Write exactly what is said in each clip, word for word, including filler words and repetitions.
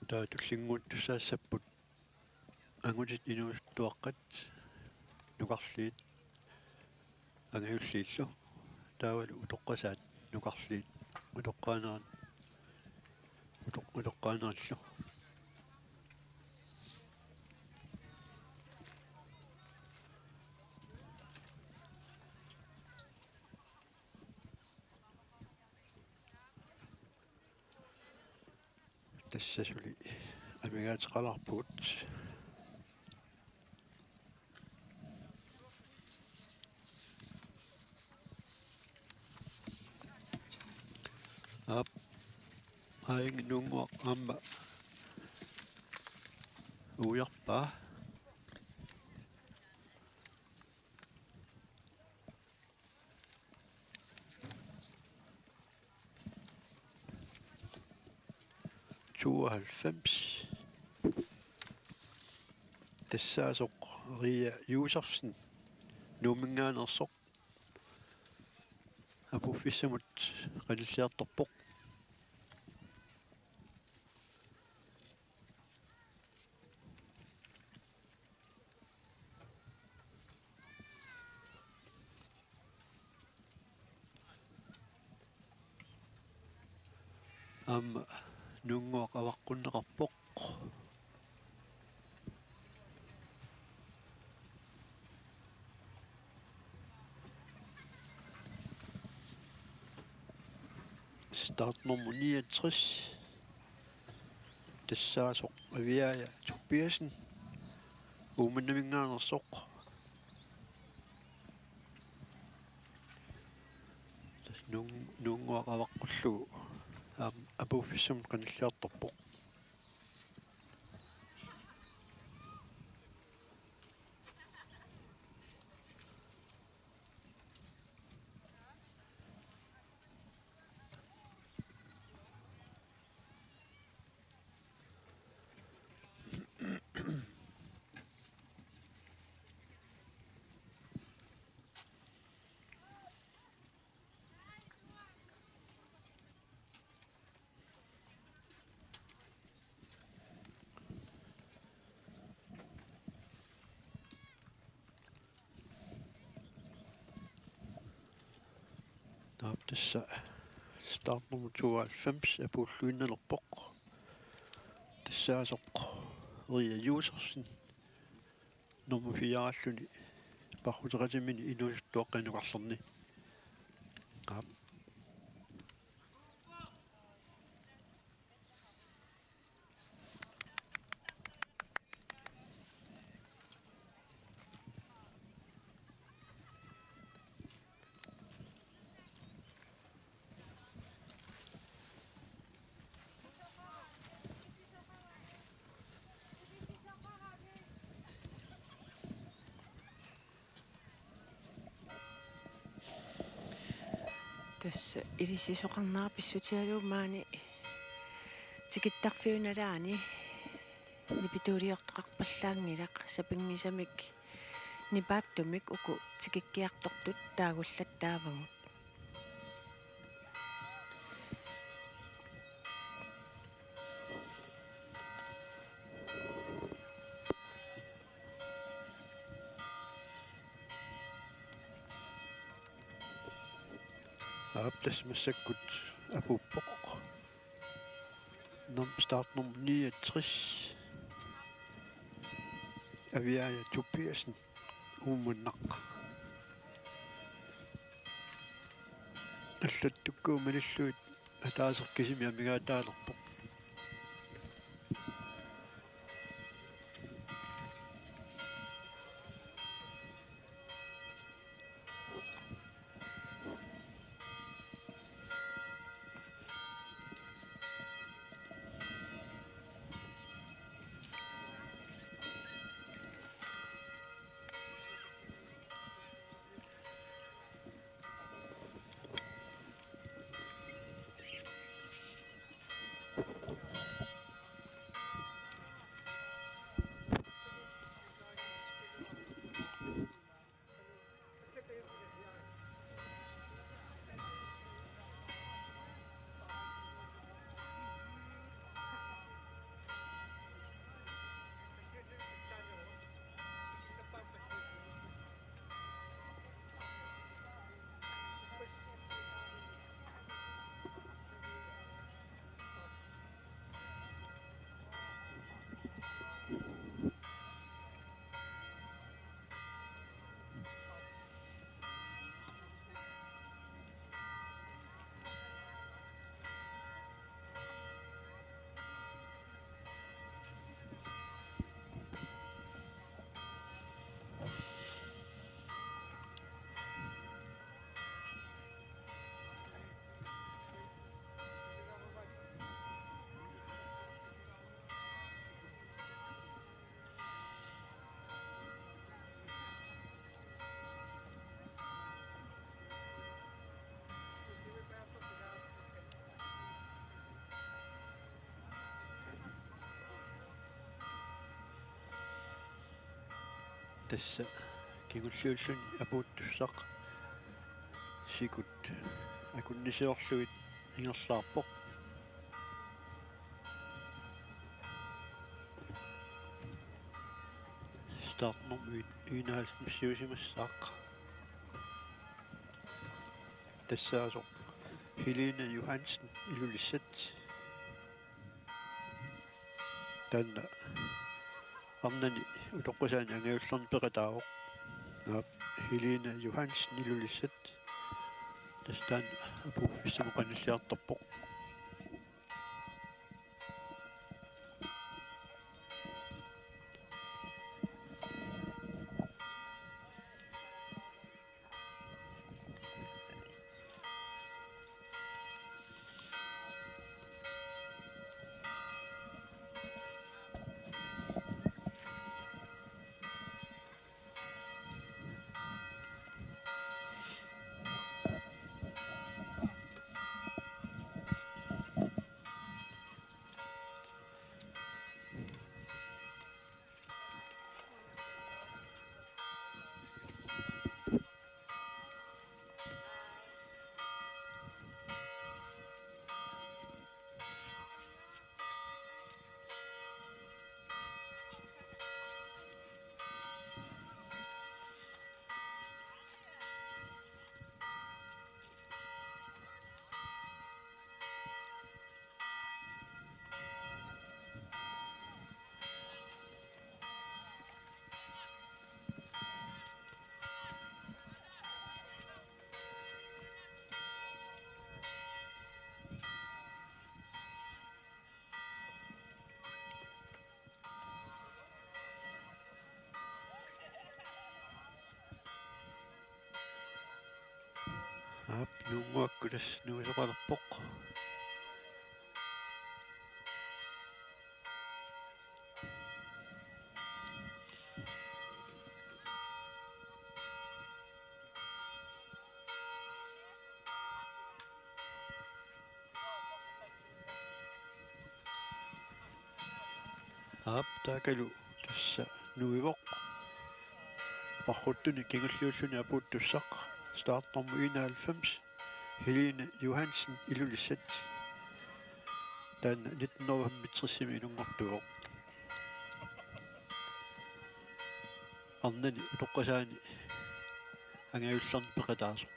Taava tullinnguuttussaassapput angutit inuusuttuaqqat nukarliit angajulliillu. Taavalu utoqqasaat nukarliit utoqqaaneran-, utoq-, utoqqaanerillu. Tassa suli amigaateqalaarpugut. Aap. Aing Nuunnguaq aamma uiarpaa. Tooghalvfems. Tassaasoq Ria Josefsen, Nuumminngaanneersoq, apuuffissamut qanilliartorpoq. Aamma Nuunnguaq avaqqunneqarpoq. Startnummer niogtres. Tassaasoq Aviaja Tobiassen, Uummannaminngaanneersoq. Tassa Nuun-, Nuunnguaq avaqqullugu aamma apuuffissamut qanilliartorpoq. Taava tassa startnummer tooghalvfems apuulluinnalerpoq. Tassaasoq Ria Josefsen, nummer fire-alluni, parruteqatimini inuusuttuaqqat nukarlerni. Aap. Tassa ilissisoqarnera pissutigalugu maani tikittarfiup nalaani nipituuliortoqarpallaanngilaq, sapinngisamik nipaattumik uku tikikkiartortut taagullattaavagut. Aap, tassa massakkut apuuppoq. Num-, startnummer niogtres. Aviaja Tobiassen, Uummannaq. Allattukkut malillugit ataaseq kisimi amigaataalerpoq. Tassa kingulliulluni apuuttussaq sikut akunnisiorlugit ingerlaarpoq. Startnummer enoghalvfemsiusimassaaq. Tassaasoq Helene Johansen, Ilulissat. Taanna arnani utoqqusaani angajullerni peqataavoq. Naap, Helene Johansen, Ilulissat. Tassa taanna apuuffissamut qanilliartorpoq. Aap, nuunnguakkut tassa nuisoqalerpoq. Aap, taakalu tassa nuivoq. Parruttunik kingulliulluni apuuttussaq, startnummer enoghalvfems, Helene Johansen, Ilulissat. Taanna nitten hundrede og femogtresimi inunngortuuvoq. Arnani utoqqasaani angajullerni peqataasoq.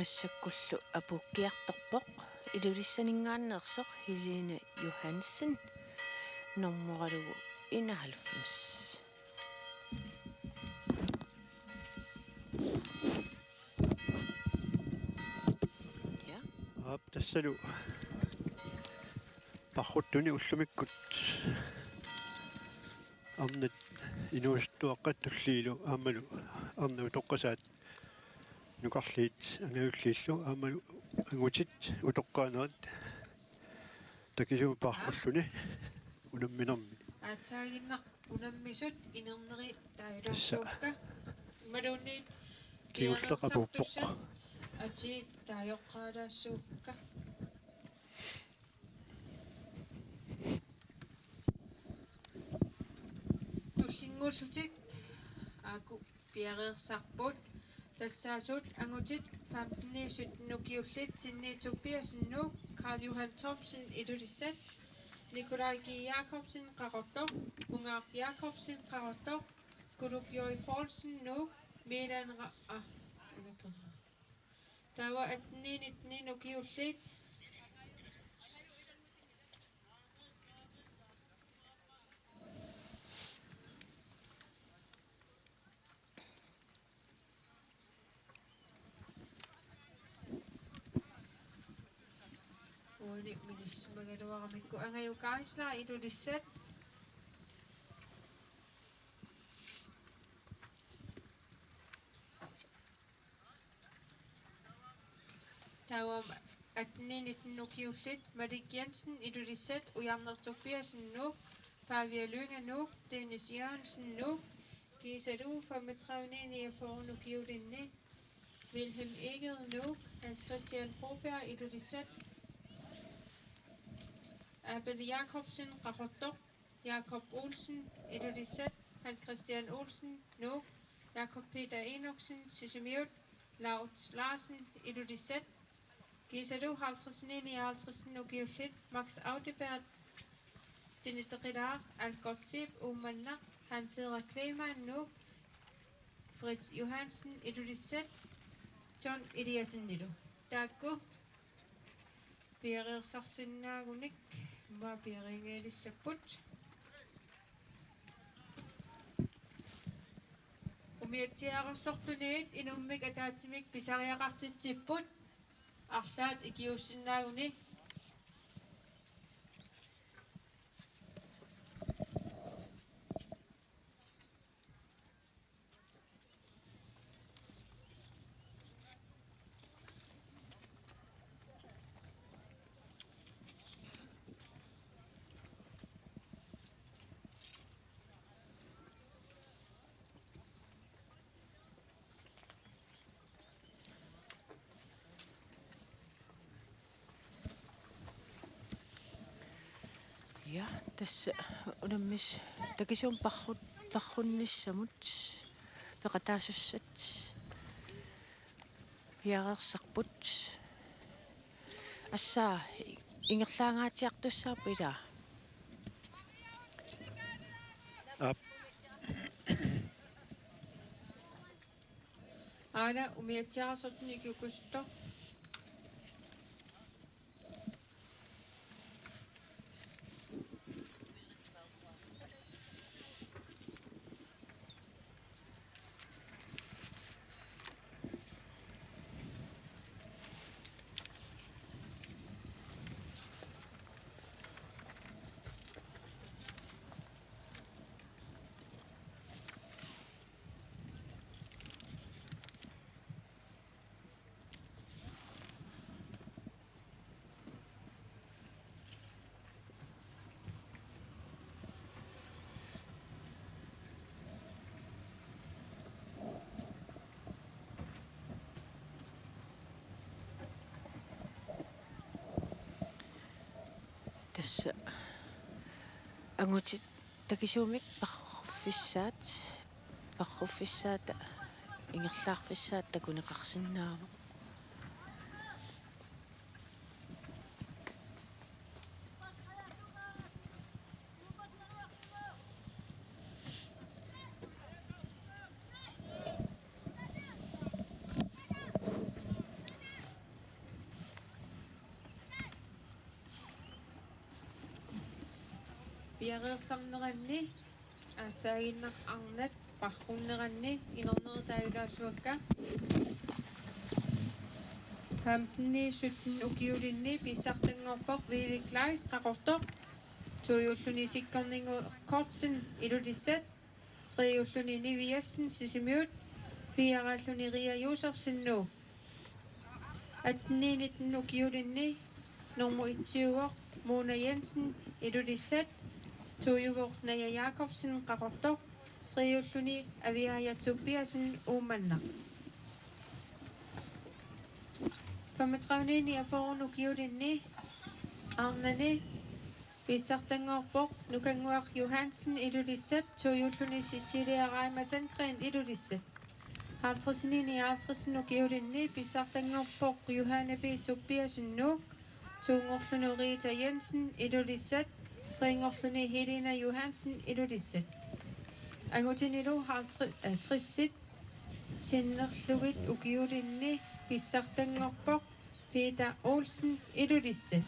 Massakkullu apuukkiartorpoq Ilulissaninngaanneersoq Helene Johansen, normoralugu enoghalvfems. Ja. Aap, tassalu parruttuni ullumikkut arnat inuusuttuaqqat tulliilu aammalu arnat utoqqasaat nukarliit angajulliillu aammalu angutit utoqqaanerat takisuumik parrulluni unamminermi. Aatsaaginnaq unammisut inerneri tassa taajorsuukka. Imaluunniit kingulleq apuuppoq. Piareersartussat atii taajoqqaalaassuukka. Tullinnguullutik aaku piareersarput. Tassaasut angutit femten sytten ukiullit: Sinni Tobiassen, Nuuk; Karl Johan Thomsen, Ilulissat; Nikolaj G. Jakobsen, Qaqortoq; Ungaaq Jakobsen, Qaqortoq; Kuluk J. Poulsen, Nuuk; Milan Ra-, ah, taava atten nitten ukiullit. Uani minissimagaluaramikku Angaju Geisler, Ilulissat. Taava atten nitten ukiullit: Malik Jensen, Ilulissat; Ujarneq Tobiassen, Nuuk; Pavia Lynge, Nuuk; Dennis Jørgensen, Nuuk, kiisalu femogtredive niogfyrre ukiulinni; Wilhelm Egede, Nuuk; Hans Christian Broberg, Ilulissat; Abel Jakobsen, Qaqortoq; Jakob Olsen, Ilulissat; Hans Christian Olsen, Nuuk; Jakob Peter Enoksen, Sisimiut; Laurits Larsen, Ilulissat, kiisalu halvtreds nioghalvtreds ukiullit: Max Audeberg, Tiniteqilaaq; Al Gottlieb, Uummannaq; Hans Henrik Kleemann, Nuuk; Fritz Johansen, Ilulissat, John Eliassenilu. Taakku piareersarsinnaagunik immaqa piareerinngilissapput. Umiatsiaararsortunit inummik ataatsimik pisariaqartitsipput, arlaat ikiuussinnaaguni. Ja, tassa unammisut takisuumik parrut-, parrunnissamut peqataasussat piareersarput. Assa ingerlaangaatsiartussaapput, ilaa? Aap. Aana umiatsiaararsortunik ikiuukkusuttoq. Tassa angutit takisuumik parruffissaat, parruffissaata ingerlaarfissaata takuneqarsinnaavoq. Piareersarneranni aatsaaginnaq arnat parrunneranni inernerutaajulaassuakka. Femten sytten ukiulinni pissartanngorpoq Vivi Kleist Qaqortoq, toiulluni Sikkorninnguaq Kortsen Ilulissat, trejulluni Nivi Jessen Sisimiut, firealluni Ria Josefsen Nuuk. Atten nitten ukiulinni nummer et-iuvoq Mona Jensen Ilulissat, toiuvoq Naja Jakobsen Qaqortoq, trejulluni Aviaja Tobiassen Uummannaq. Femogtredive niogfyrre ukiulinni arnani pissartanngorpoq Nukannguaq Johansen Ilulissat, toiulluni Cecilia Reimer Sandgreen Ilulissat. Halvtreds nioghalvtreds ukiulinni pissartanngorpoq Johanne B. Tobiassen Nuuk, toonngorluni Rita Jensen Ilulissat, treenngorluni Helena Johansen Ilulissat. Angutinilu halvtreds, eh, tressit sinnerlugit ukiulinni pissartanngorpoq Peter Olsen Ilulissat.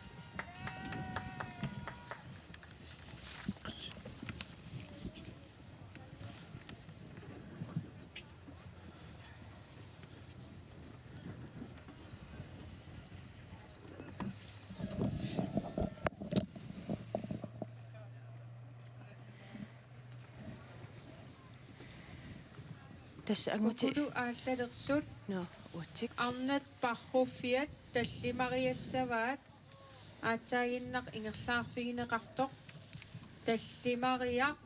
Tassa anguti-, Ukulu aallalersut. Nå, uatsik. Arnat parruffiat tallimariassavaat, aatsaaginnaq ingerlaarfigineqartoq tallimariaq.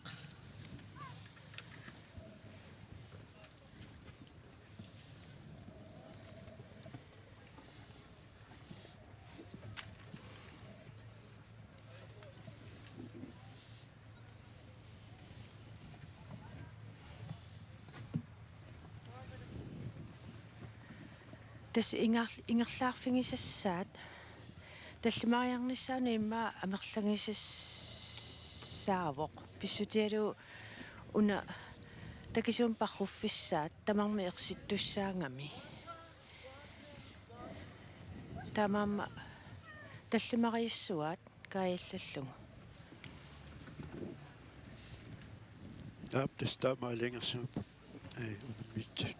Tassa inger-, ingerlaarfigisassaat tallimariarnissaanut immaqa amerlagisassaavoq. Pissutigalugu una takisuumik parruffissaat tamarmik ersittussaagami. Taamaammat tallimariassuaat kaajallallugu. Aap, tassa taama aalajangersimapput. Ee, unammiittoq.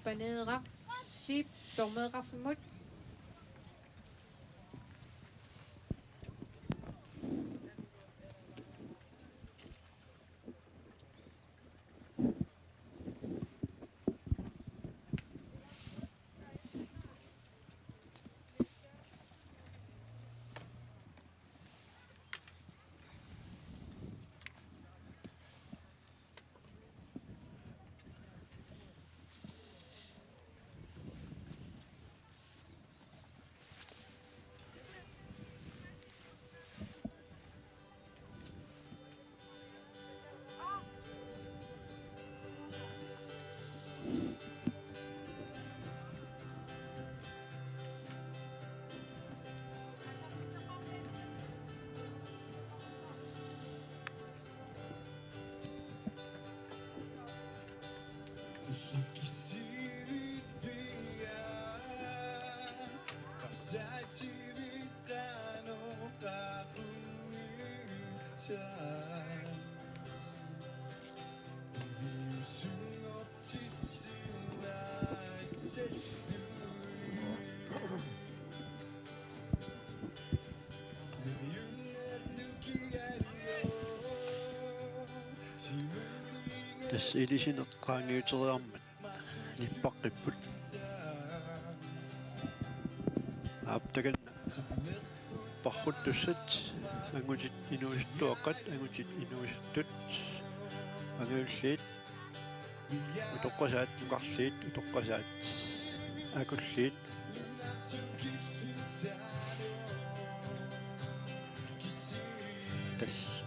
Paneeraq Siip dommereqarfimmut. Tassa ilisineq qaangiuteriarmat nippaqqipput. Aap, takanna parruttussat, angutit inuusuttuaqqat, angutit inuusuttut, angajulliit, utoqqasaat, nukarliit, utoqqasaat, akulliit. Tassa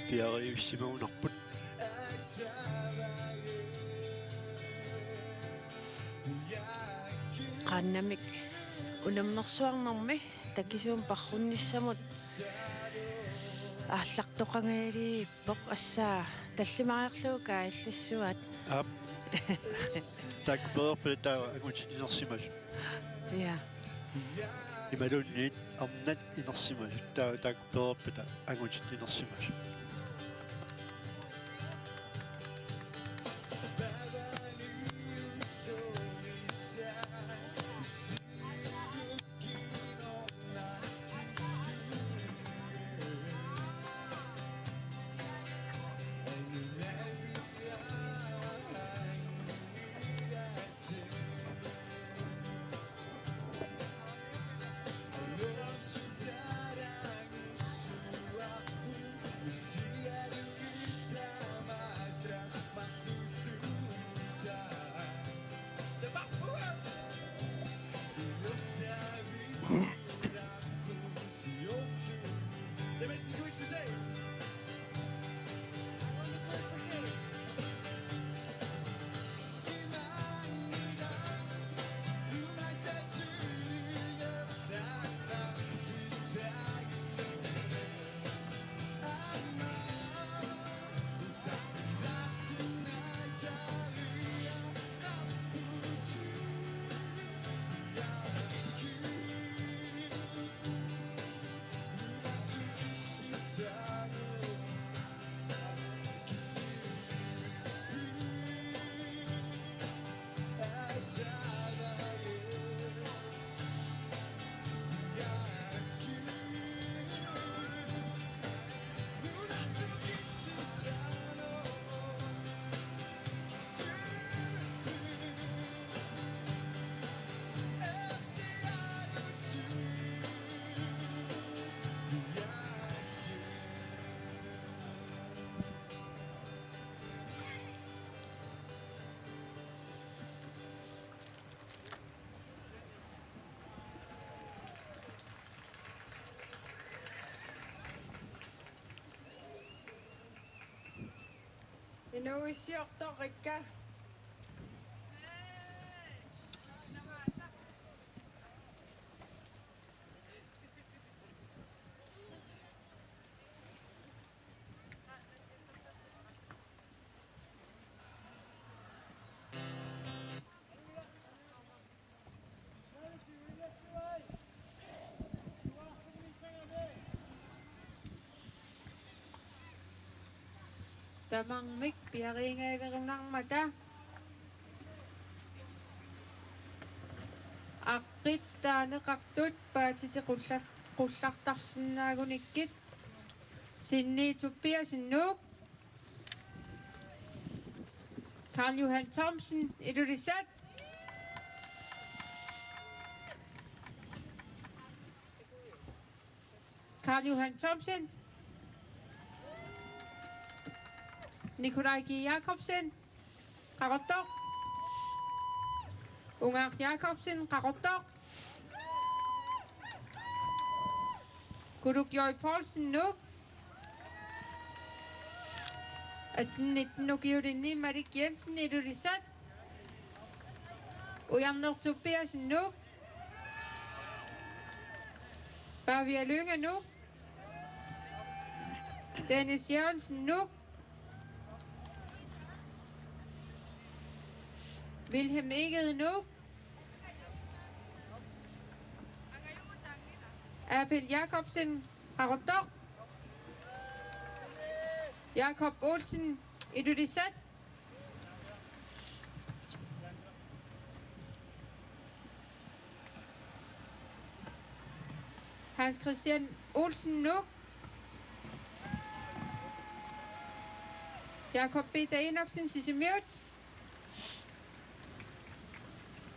piareersimagunarput. Qaannamik unammersuarnermi takisuumik parrunnissamut Aallartoqangajalippoq, assa tallimariarlugu kaajallassuat. Aap. Taakku pereerpata taava angutit inersimasut. Ja. Imaluunniit arnat inersimasut. Taava taakku pereerpata angutit inersimasut. Inuuissiortoq Rikka. Tamarmik piariingajalerunarmata aqqit taaneqartut paatiti qullar-, qullartarsinnaagunikkit. Sinni Tobiassen, Nuuk. Karl Johan Thomsen, Ilulissat. Karl Johan Thomsen. Nikolaj G. Jakobsen, Qaqortoq. Ungaaq Jakobsen, Qaqortoq. Kuluk J. Poulsen, Nuuk. Atten nitten ukiulinni Malik Jensen, Ilulissat. Ujarneq Tobiassen, Nuuk. Pavia Lynge, Nuuk. Dennis Jørgensen, Nuuk. Vilhelm Egede, Nuuk. Abel Jakobsen, Qaqortoq. Jakob Olsen, Ilulissat. Hans Christian Olsen, Nuuk. Jakob Peter Enoksen, Sisimiut.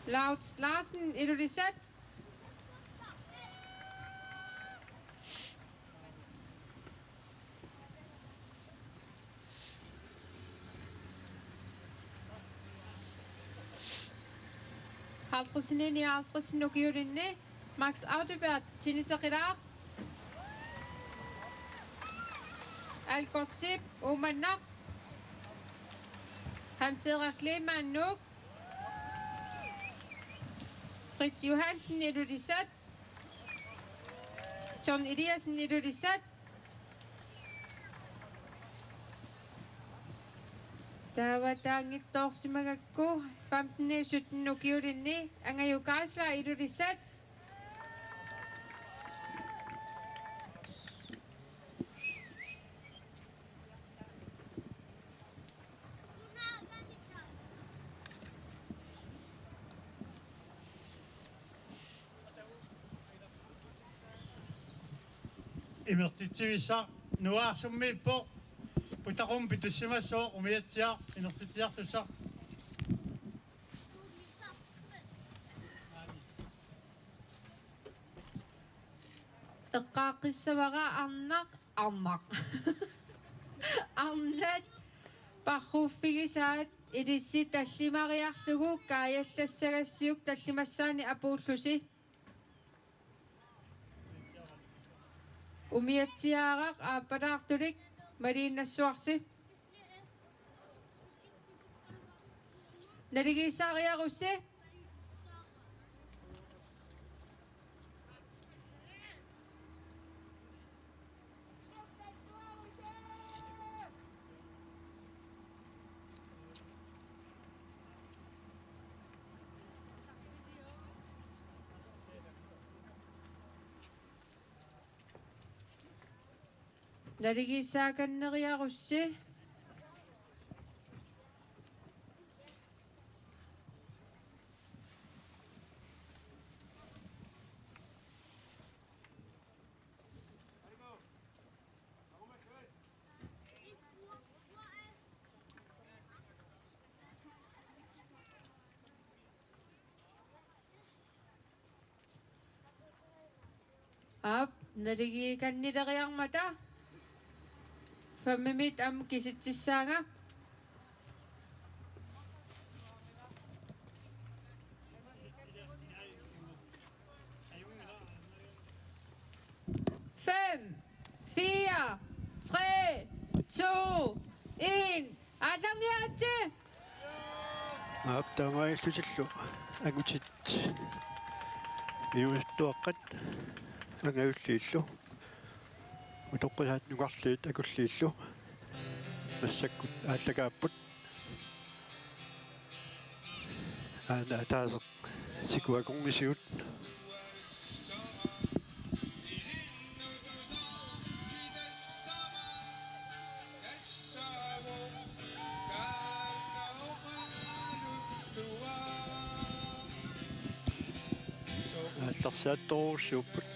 Laut Larsen, Ilulissat. Halvtredsinik nioghalvtredsinik ukiulinni Max Audibert, Tiniteqilaaq. Algert Zeeb, Uummannaq. Hans Erik Lehmann, Nuuk. Fritz Johansen, Ilulissat. John Eliassen, Ilulissat. Taava taanngitsoorsimagakku femten sytten ukiulinni Angaju Geisler Ilulissat. Imertitsivissaq Nuarsummiippoq, putaqum pitussimassooq umiatsiaq imertitsisartussaq. Eqqaaqqissavara arnaq, arnaq. Arnat parruffigisaat ilissi tallimariarlugu kaajallassagassiuk tallimassaani apuullusi. Umiatsiaaraq aappalaartulik maliinnassuarsi. Naligiissaariarussi. Naligiissaakanneriarussi. Aap, naligiikannileriarmata. Femimit aamma kisitsissaanga. Fem, fire, tre, to, en. Aallarniaritsi! Aap, taamaalillutillu angutit inuusuttuaqqat Angajulliillu, utoqqisaat nungarliit Akulliillu massakkut aallakaapput. Aana ataaseq sikuakorngisigut. Aallarsaattorujussuupput.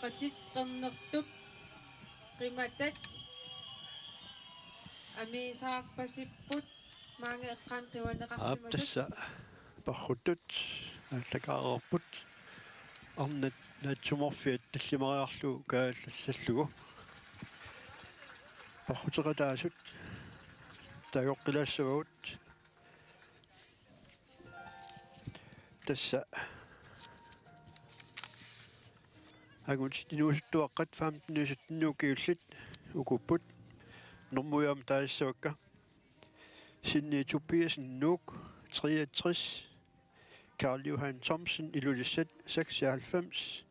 Qatit qernertup qimatat amiisaarpasipput maanga eqqaani Aap, qivaneqarsimasut. Tassa parruttut aallakaareerput. Arnat naatsumorfiat tallimariarlugu kaajallassallugu. Parruteqataasut taagoqqilaassavagut. Tassa angutit inuusuttuaqqat femten sytten ukiullit ukuupput. Normujaam taasissavakka: Sinni Tobiassen, Nuuk, treogtres. Karl Johan Thomsen, Ilulissat, seksoghalvfems.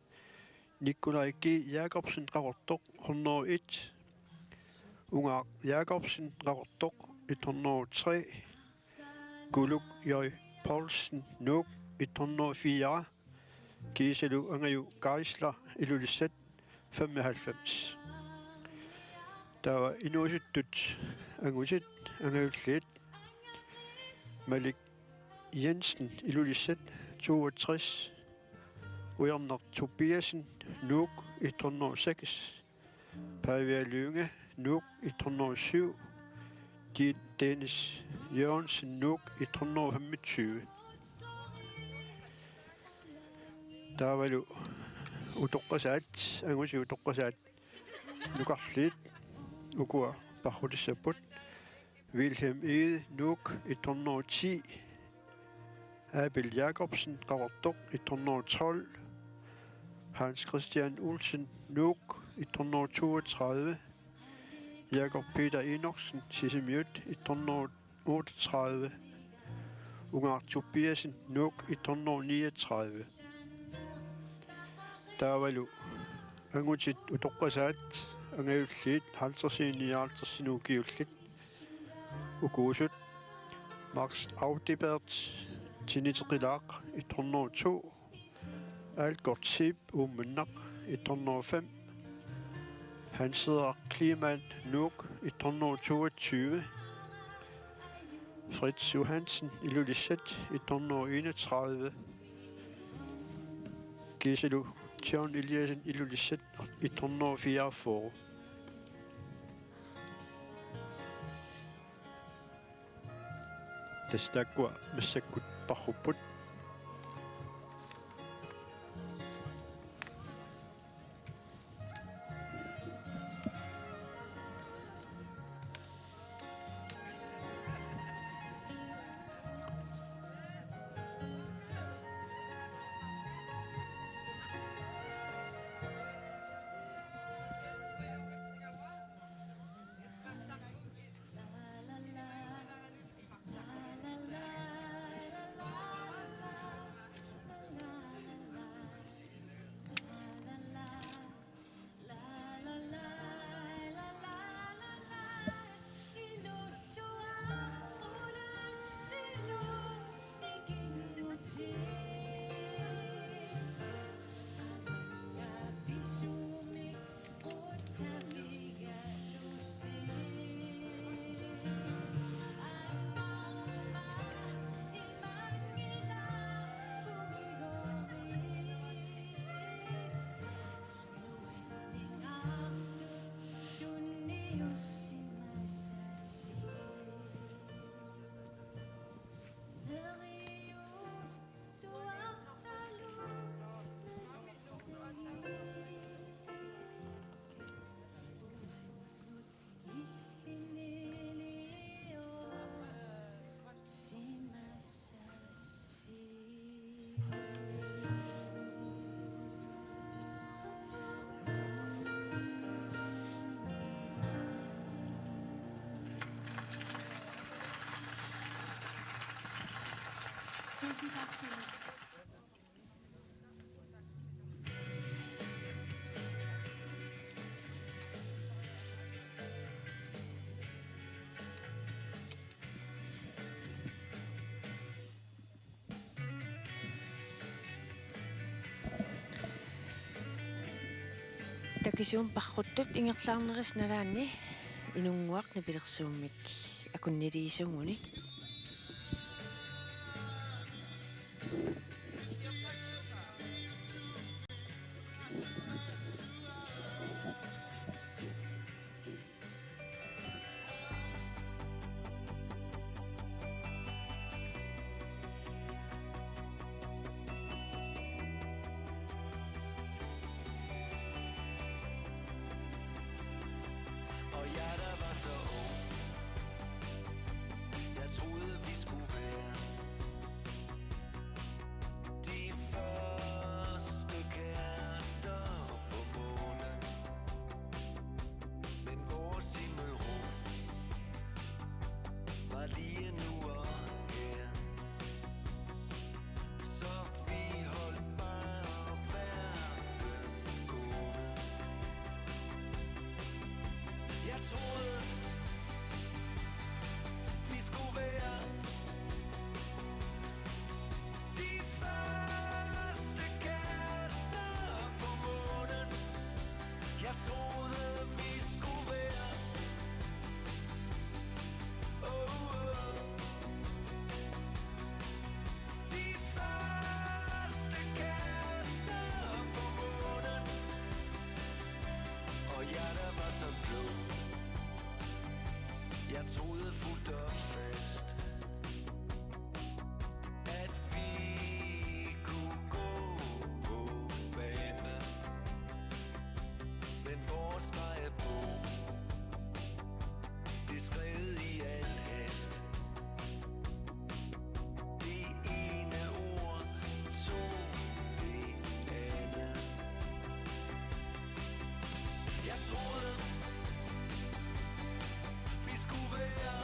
Nikolaj G. Jakobsen, Qaqortoq, hundrede og et. Ungaaq Jakobsen, Qaqortoq, et hundrede og tre. Kuluk J. Poulsen, Nuuk, et hundrede og fire. Kiisalu Angaju Geisler, Ilulissat, femoghalvfems. Taava inuusuttut angutit angajulliit: Malik Jensen, Ilulissat, toogtres. Ujarneq Tobiassen, Nuuk, et hundrede og seks. Pavia Lynge, Nuuk, et hundrede og syv. Di-, Dennis Jørgensen, Nuuk, et hundrede og femogtyve. Taavalu utoqqasaat, angutit utoqqasaat nukarliit ukua parrutissapput: Wilhelm Egede, Nuuk, et hundrede og ti. Abel Jakobsen, Qaqortoq, et hundrede og tolv. Hans Christian Olsen, Nuuk, et hundrede og toogtredive. Jakob Peter Enoksen, Sisimiut, et hundrede og otteogtredive. Ungaaq Tobiassen, Nuuk, et hundrede og niogtredive. Taavalu angutit utoqqasaat angajulliit halvtredsinik nioghalvtredsinik ukiullit ukuusut: Max Audibert, Tiniteqilaaq, et hundrede og to. Algert Zeeb, Uummannaq, et hundrede og fem. Hans Henrik Kleemann, Nuuk, et hundrede og toogtyve. Fritz Johansen, Ilulissat, et hundrede og enogtredive. Kiisalu John Eliassen, Ilulissat, et hundrede og fireogfyrre. Tassa taakkua massakkut parrupput. Tusind tak, Stine. Takisuumik parruttut ingerlaarnerisa nalaani Inunnguaq nipilersuummik akunniliisuuguni. Troede fuldt og fast, at vi kunne gå på vandet. Men vores streg er på. Det er skrevet i al hast. Det ene ord tog det andet. Jeg troede, vi skulle være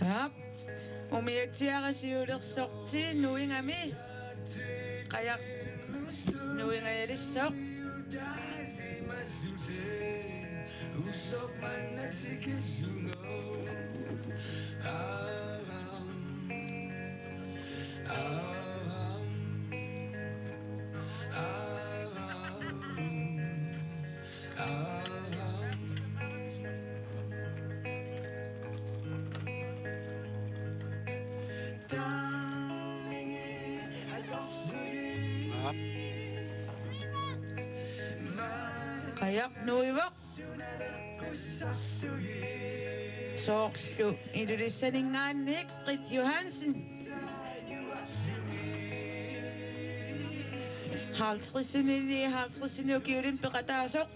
Aap. Umiatsiaq siulersorti nuingami. Qajaq nuingajalissoq. Qajaq nuivoq. Soorlu Ilulissaninngaanniit Fritz Johansen. Halvtredsinik, halvtredsinik ukiulinnik peqataasoq.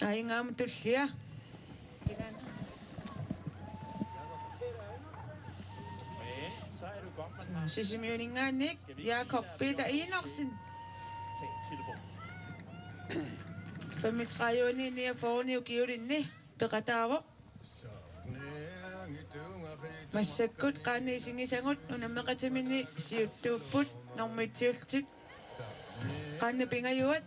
Aingam tullia. Sisimiuninngaanniit Jakob Peter Enoksen. Femogtredive niogfyrre ukiulinnik peqataavoq. Massakkut qaannat isigisagut unammeqatimini siuttuupput normu etsiullutik. Qaannat pingajuat.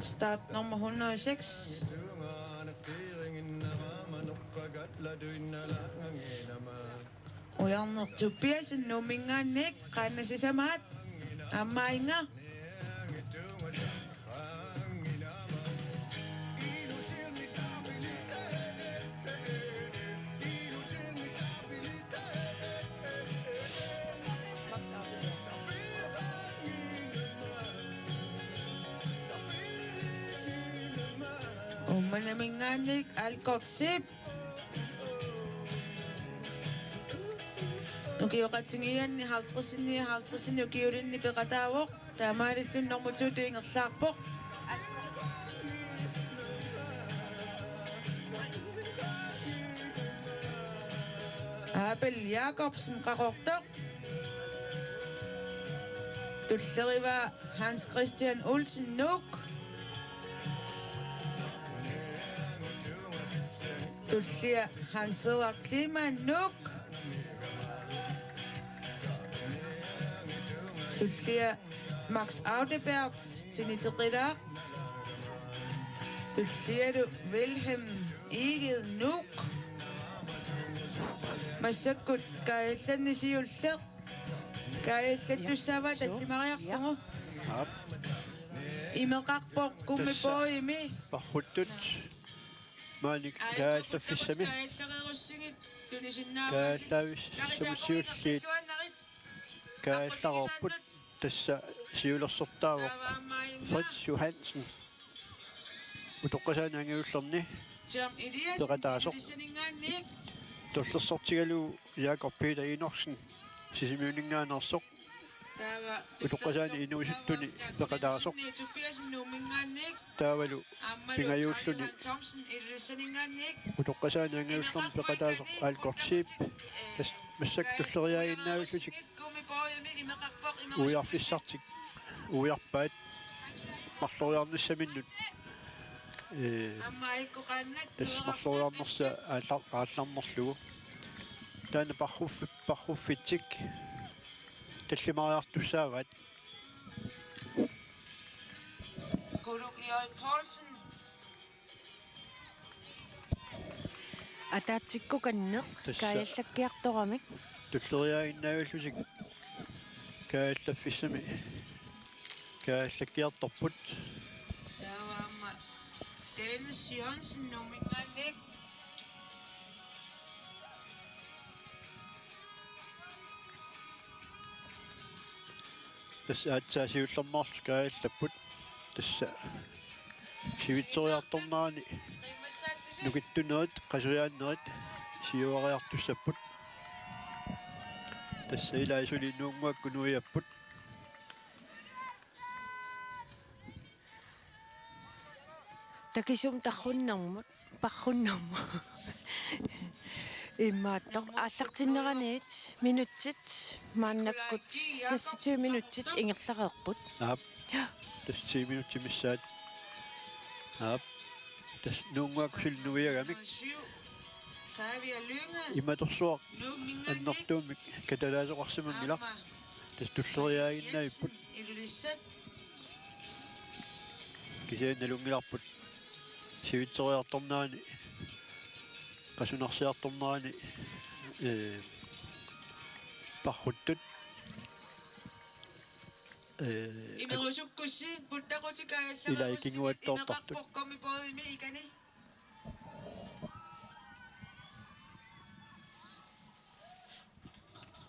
Start nummer hundrede og seks. Ujarneq Tobiassen Nuumminngaanniit qaannat sisamaat. Aamma Inga. Uummannaminngaanniit Algotsip. Ukioqatigiinni halvtredsinik, halvtredsinik ukiulinnik peqataavoq. Taamaalilluni normu to-tut ingerlaarpoq. Abel Jakobsen Qaqortoq. Tulleriva Hans Christian Olsen, Nuuk. Tullia Hans Edvard Kleemann, Nuuk. Tullia Max Audibert, Tiniteqilaaq. Tullialu Wilhelm Egede, Nuuk. Massakkut kaajallanneq siulleq. Kaajallattussaavaat tallimariarlugu. Aap. Imeqarpoq kummippoq imi. Parruttut. Maani kaajallaffissami. Kaajallareerussigit tunisinnaavasi. Kaajallavissamut siulliit. Kaajallareerput tassa siulersortaavoq Fritz Johansen. Utoqqasaani angajullerni peqataasoq. Tullersortigalugu Jakob Peter Enoksen, Sisimiuninngaanneersoq. Utoqqasaani inuusuttuni peqataasoq. Taavalu pingajuulluni utoqqasaani angajullerni peqataasoq Alkort Zeeb. Tassa massakkut tulleriiaaginnaavillutik uiarfissartik uiarpaat marloriarnissaminnut. Ee, tassa marloriarnersaat aallar-, aallarnerlugu. Taanna parruffi-, parruffitsik tallimariartussaavaat. Kuluk J. Poulsen. Ataatsikkukanneq. Tassa kaajallakkiartoramik. Tulleriiaaginnaavillutik kaajallaffissami kaajallakkiartorput. Taava aamma Dennis Jørgensen Nuumminngaanniit. Tassa aatsaat siullermeerlutik kaajallapput. Tassa sivitsoriartornerani nukittunerit qasujaannerit siuariartussapput. Tassa ilai suli Nuunnguakkut nuiapput. Takisumik tarrunnermut, parrunnermut. Imaattoq aallartinneraniit minutsit maannakkut seksogtyve minutsit ingerlareerput. Aap. Ja. Tassa ti minutsit missaat. Aap. Tassa Nuunnguakkut suli nuiagamik. Imatorsuaq annertuumik katalaasoqarsimanngilaq. Tassa tulleriiaaginnaavipput. Kisianni nalunngilarput sivitsoriartornerani, qasunarsiartornerani, ee, parruttut, ee, imerusukkussi puttaquti kaajallareerussigit, ilai kinguattoortartut. Imeqarpoq kummippoq imi ikani.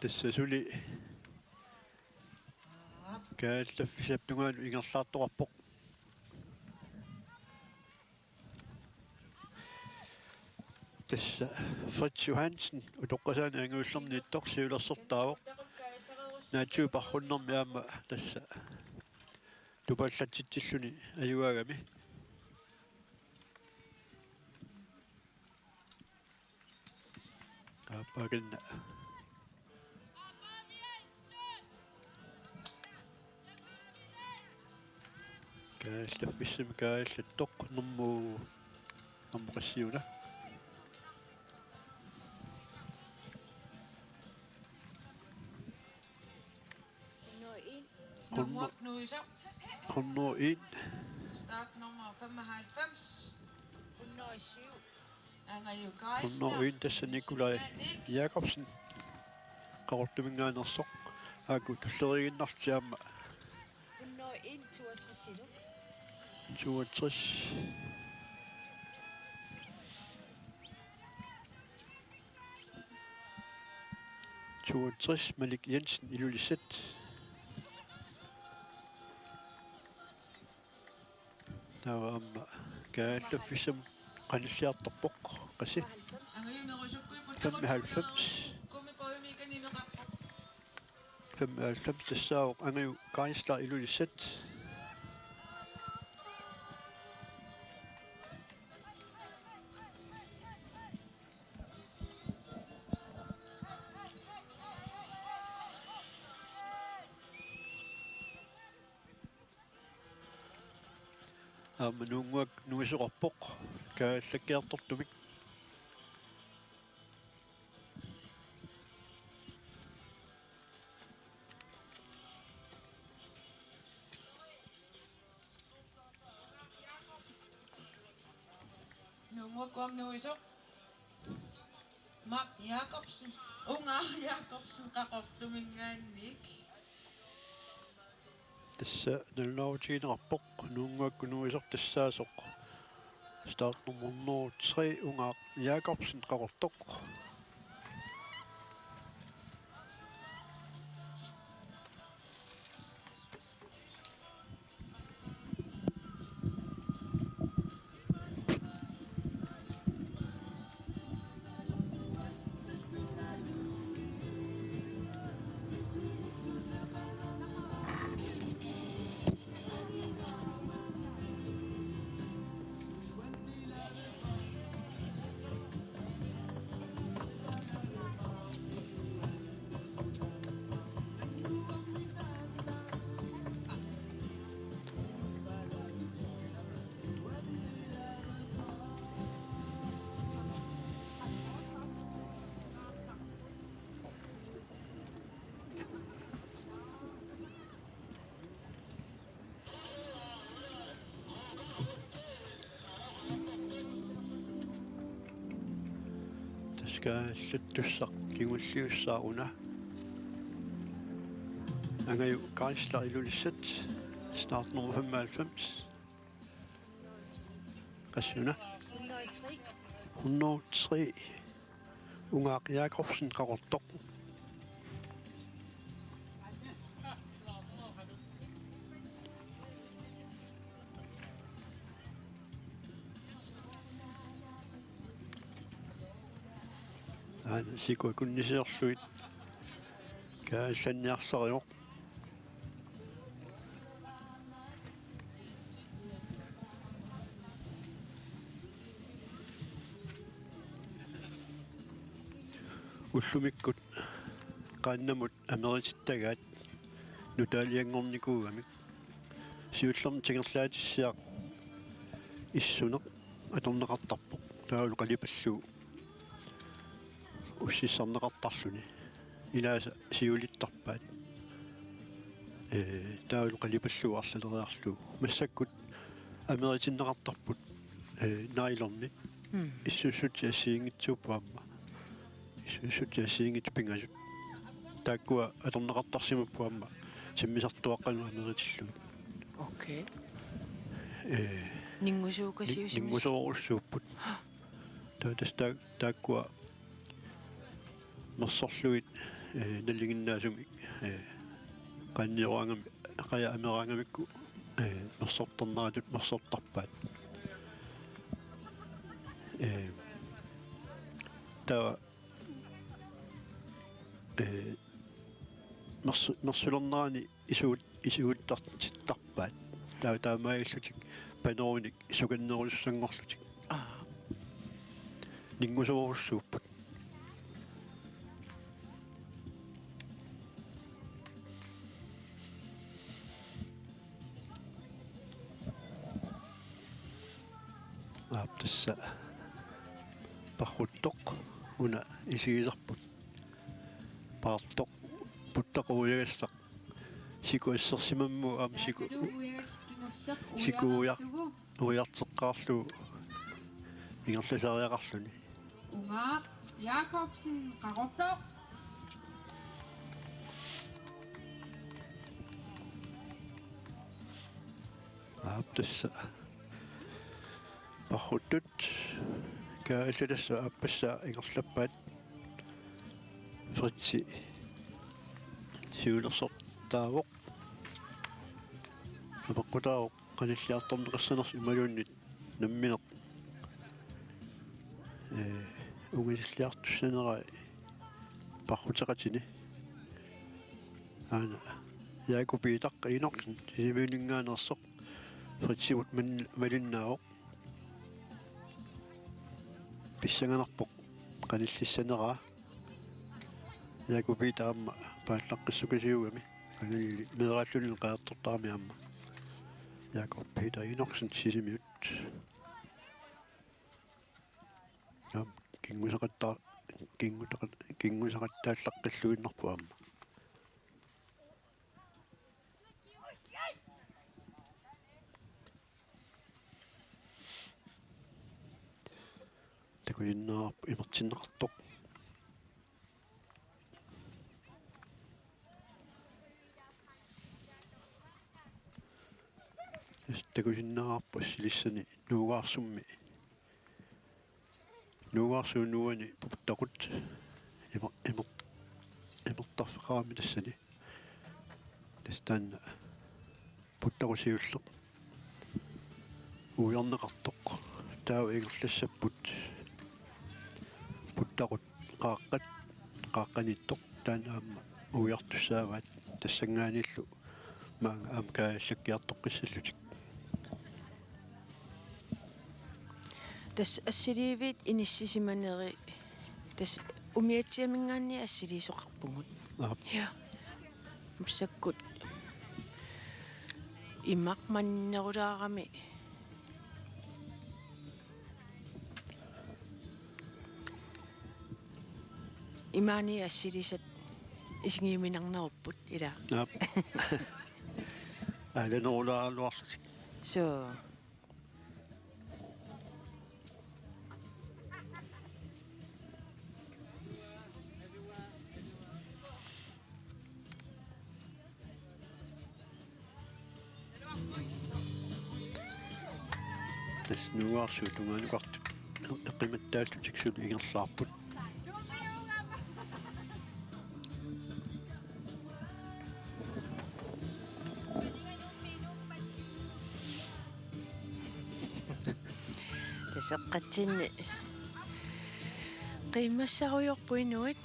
Tassa suli kaajallaffissap tungaanut ingerlaartoqarpoq. Tassa Fritz Johansen utoqqasaani angajullerniittoq siulersortaavoq. Naatsuu parrunnermi aamma tassa tupallatsitsilluni ajugaagami. Aappaakkanna. Kaajallaffissami kaajallattoq nummer, nummer qassiuna. Nummer, nummer en. Startnummer femoghalvfems. Hundrede og syv. Angaju Geisler. Hundrede og en, tassa Nikolaj Jakobsen. Qaqortuminngaanneersoq. Aaku tulleriiginnarlutik aamma. Hundrede og en, toogtres kilo. Toogtres. Toogtres, Malik Jensen, Ilulissat. Taava aamma kaajallaffissamut qanilliartorpoq, qassi? Femoghalvfems. Femoghalvfems, tassaavoq Angaju Geisler, Ilulissat. Aamma Nuunnguaq nuisoqarpoq kaajallakkiartortumik. Nuunnguaq nuisoq. Mark Jacobsen. Ungaaq Jacobsen Qaqortuminngaanniit. Tassa nalunaarutiginiarpoq Nuunnguaq nuisoq tassaasoq. Startnummer tre, Ungaaq Jacobsen, Qaqortoq. Tassa kaallattussaq kingulliussaaq una. Angaju Geisler Ilulissat, startnummer femoghalvfems. Qassuna? Hundrede og tre. Ungaaq Jacobsen, Qaqortoq. Aana siku akunnisiorlugit kaallanniarsarivoq. Ullumikkut qaannamut ameritittagaat nutaalianngornikuugamik. Siullermik tingerlaatissiaq issuneq atorneqartarpoq. Taavalu qalipallu ussissarneqartarluni. Ilaasa siulittarpaat. Ee, taavalu qalipallu arlaleriarlugu. Massakkut ameritinneqartarput, ee, nyloni. Mm. Issussutsit assigiinngitsuupput aamma. Issussutsit assigiinngitsut pingasut. Taakkua atorneqartarsimapput aamma. Timmisartuaqqanut ameritillugit. Okay. Ee, Ninngusuukasiusumik. Ninngusoorussuupput. Taava tassa taa-, taakkua mersorlugit, ee, nalinginnaasumik, ee, qaanniuaangami-, qajaq ameraangamikku, ee, mersortarneratut mersortarpaat. Ee, taava, ee, mersu-, mersulernerani isugut-, isuguttartittarpaat. Taava taamaalillutik panerunik sukannerusussanngorlutik. Aa. Ninngusoorussuupput. Aap, tassa parruttoq una isigisarput. Paartoq puttaq uiagassaq. Siku assersimammat aamma siku, siku uja-, ujarteqqaarlugu ingerlasariaqarluni. Ungaaq Jakobsen, Qaqortoq. Aap, tassa. Parruttut kaajallalissat aappassaa ingerlappaat. Fritzi siulersortaavoq. Apeqqutaavoq qanilliartorneqassanersoq imaluunniit nammineq, ee, ungasilliartussanerai parruteqatini. Aana Jakob Peter Enoksen, Sisimiuninngaanneersoq, Fritsimut man-, malinnaavoq. Pissanganarpoq qanillissaneraa. Jakob Peter aamma paallaqqissukasiugami. Qanilli meeraalluni qajartortarami aamma. Jakob Peter Enoksen Sisimiut. Aamma kinguseqatta-, kinguteqa-, kinguseqattaallaqqilluinnarpoq aamma. Takusinnaavarput imertinneqartoq. Takusinnaavarput assilissani Nuugaarsummi. Nuugaarsuup nuuani puttaqut imer-, imer-, imertarfeqarami tassani. Tassa taanna puttaqut siulleq uiarneqartoq. Taava ingerlassapput puttaqut qaaqqat, qaaqqaniittoq taanna aamma uiartussaavaat tassanngaanniillu maanga aamma kaajallakkiartoqqissallutik. Tassa assiliiviit inissisimaneri tassa umiatsiaminngaanniit assiliisoqarpugut. Aap. Ja. Massakkut imaq mannerulaarami imaani assilisat isigiuminarnerupput ila. Aap. Aalanerulaaraluarlutik. Suu. Tassa Nuugaarsuup tungaanut oqartut eqimattaallutik suli ingerlaarput. Taseqqatsinni qiimmassarujoorput inuit.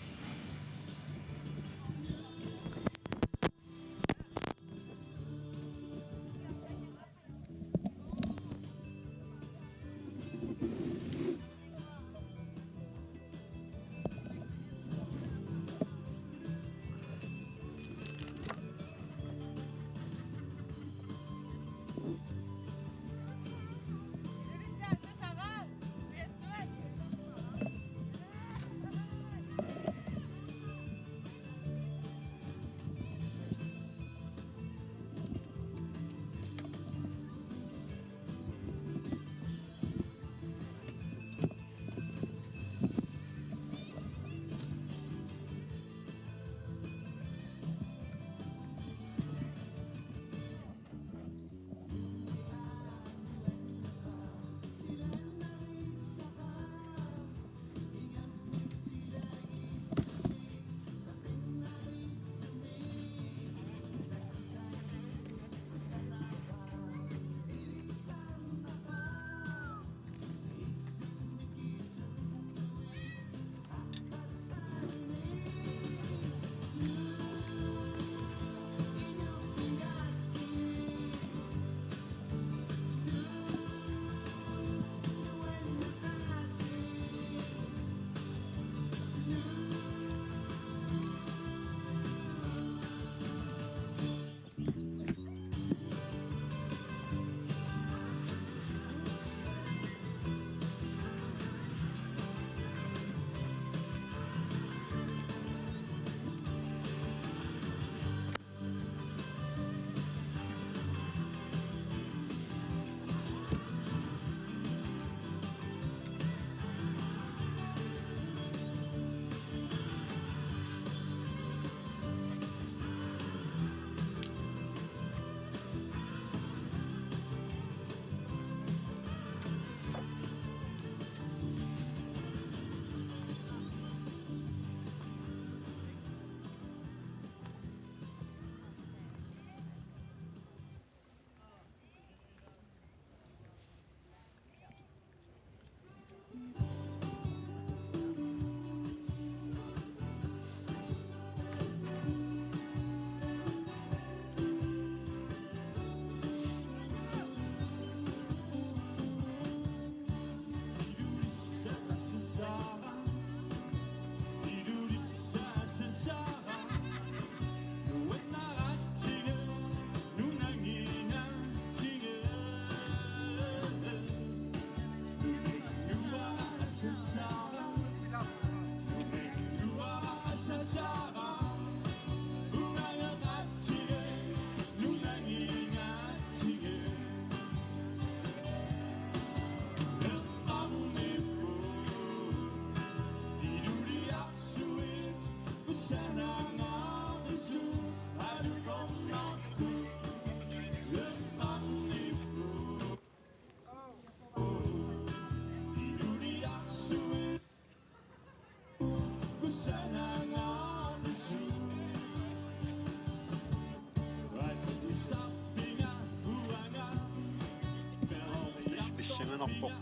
Narpoq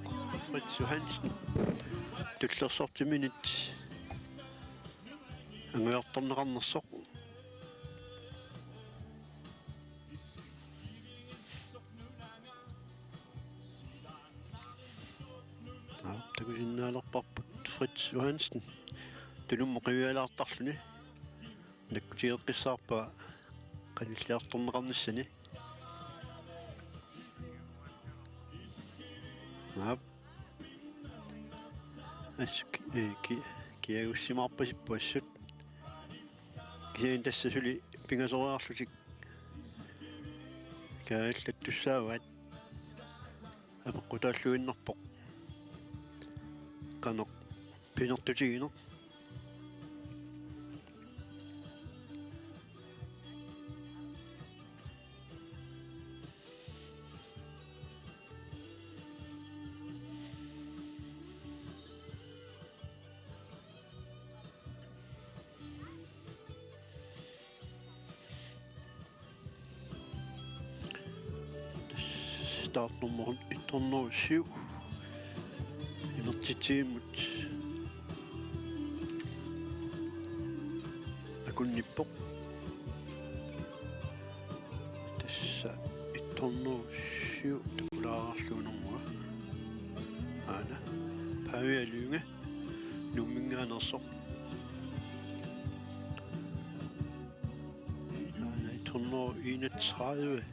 Fritz Johansen. Tullersortiminit anguniartorneqarnersoq. Aa, takusinnaalerparput Fritz Johansen. Tunummut qivialaartarluni. Nakkutigeqqissaarpaa qanilliartorneqarnissani. Naap. Assut, eh, ki-, kiagussimaarpasipput assut. Kisianni tassa suli pingasoriarlutik kaajallattussaavaat. Apeqqutaalluinnarpoq qanoq pinertutigineq. Startnummer et hundrede og syv. Imertitsivimmut akunnippoq. Tassa et hundrede og syv takulaarlugu normu. Aana. Pavia Lynge. Nuumminngaanneersoq. Aana et hundrede og enogtredive.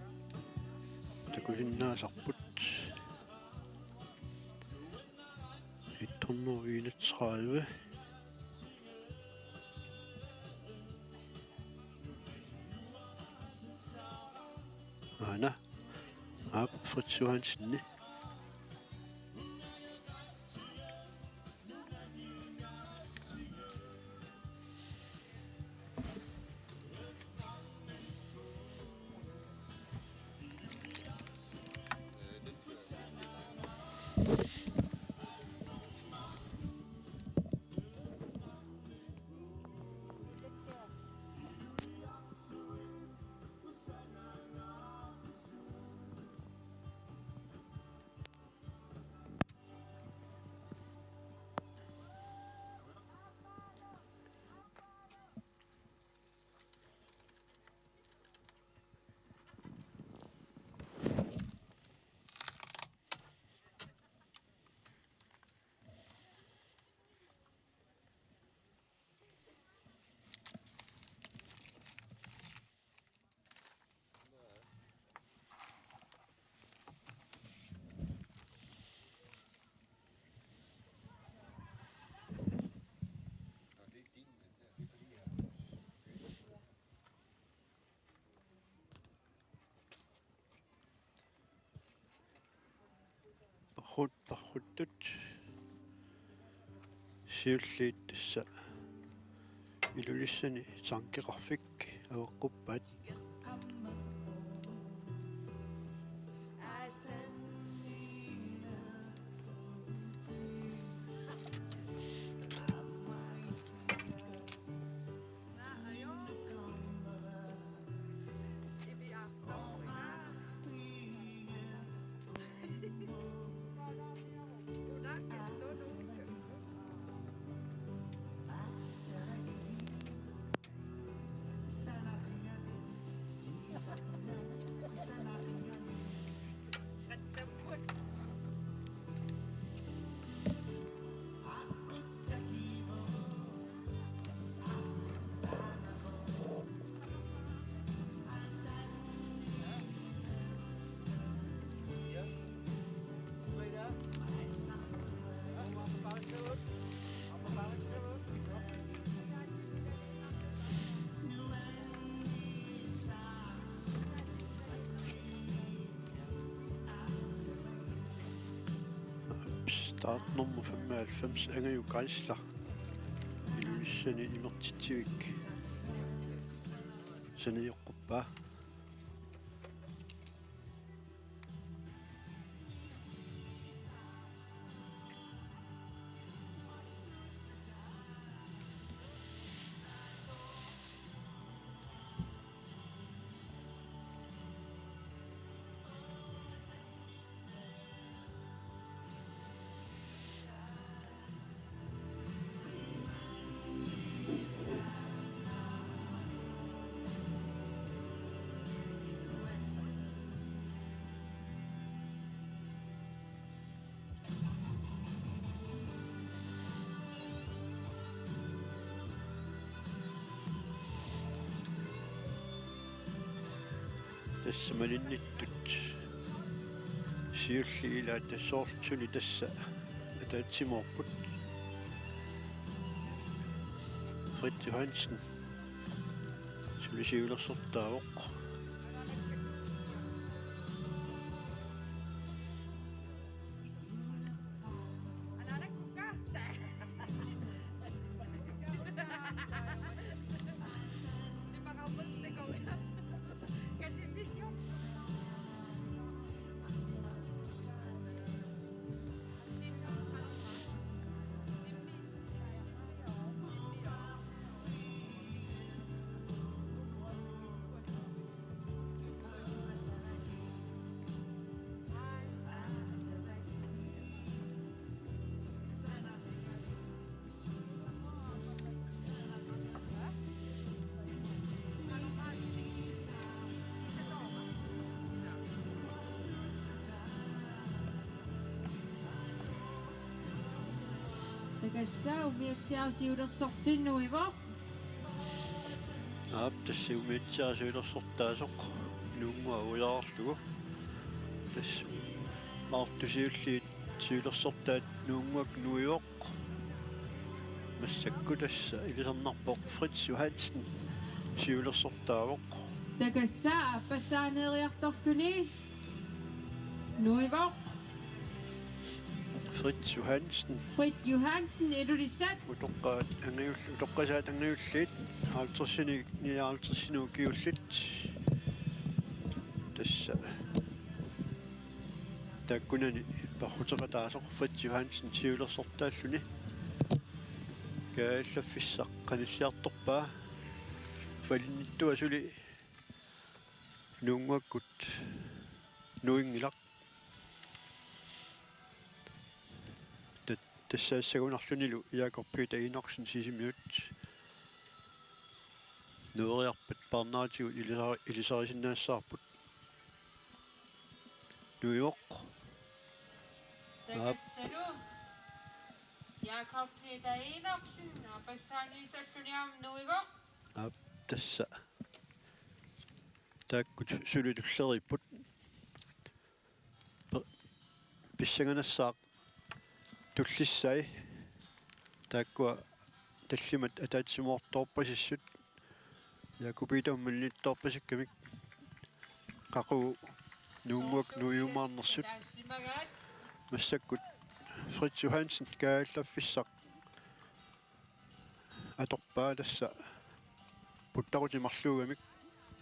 Takusinnaasarput. Et hundrede og enogtredive. Aana. Aap, Fritz Johansen. Parrut, parruttut. Siulliit tassa Ilulissani tankeqarfik avaqquppaat. Startnummer femoghalvfems, Angaju Geisler, Ilulissani imertitsivik sanajoqquppaa. Tassa malinnittut siulliit ilaat soorlu suli tassa ataatsimoorput. Fritz Johansen suli siulersortaavoq. Takassa umiatsiaq siulersortinni nuivoq. Aap, tassa umiatsiaq siulersortaasoq Nuunnguaq ujarlugu. Tassa maartut siulliit siulersortaat Nuunnguaq nuivoq. Massakkut tassa ilisarnarpoq Fritz Johansen siulersortaavoq. Takassa aappassaaneeriartorluni nuivoq. Fritz Johansen. Fritz Johansen, Ilulissat. Utoqqaat angajul-, utoqqasaat angajulliit halvtredsinik nioghalvtredsinik ukiullit. Tassa taakkunani parruteqataasoq Fritz Johansen siulersortaalluni. Kaajallaffissaq qanilliartorpaa. Malinnittua suli Nuunnguakkut nuinngilaq. Ta-, tassaassagunarlunilu Jakob Peter Enoksen Sisimiut nueriarpat paarnaatigut ilisari-, ilisarisinnaassavarput. Nuivoq. Takassalu Jakob Peter Enoksen, aappassaaniissalluni aamma nuivoq. Aap, tassa. Taakku suli tulleriipput. Pe-, pissanganassaaq tullissai. Taakkua tallimat ataatsimoortoorpasissut. Jakob Peter malinniittoorpasissammat. Qaqugu Nuunnguaq nuiumaarnersut. Massakkut Fritz Johansen kaajallaffissaq atorpaa, tassa puttaqutit marluugamik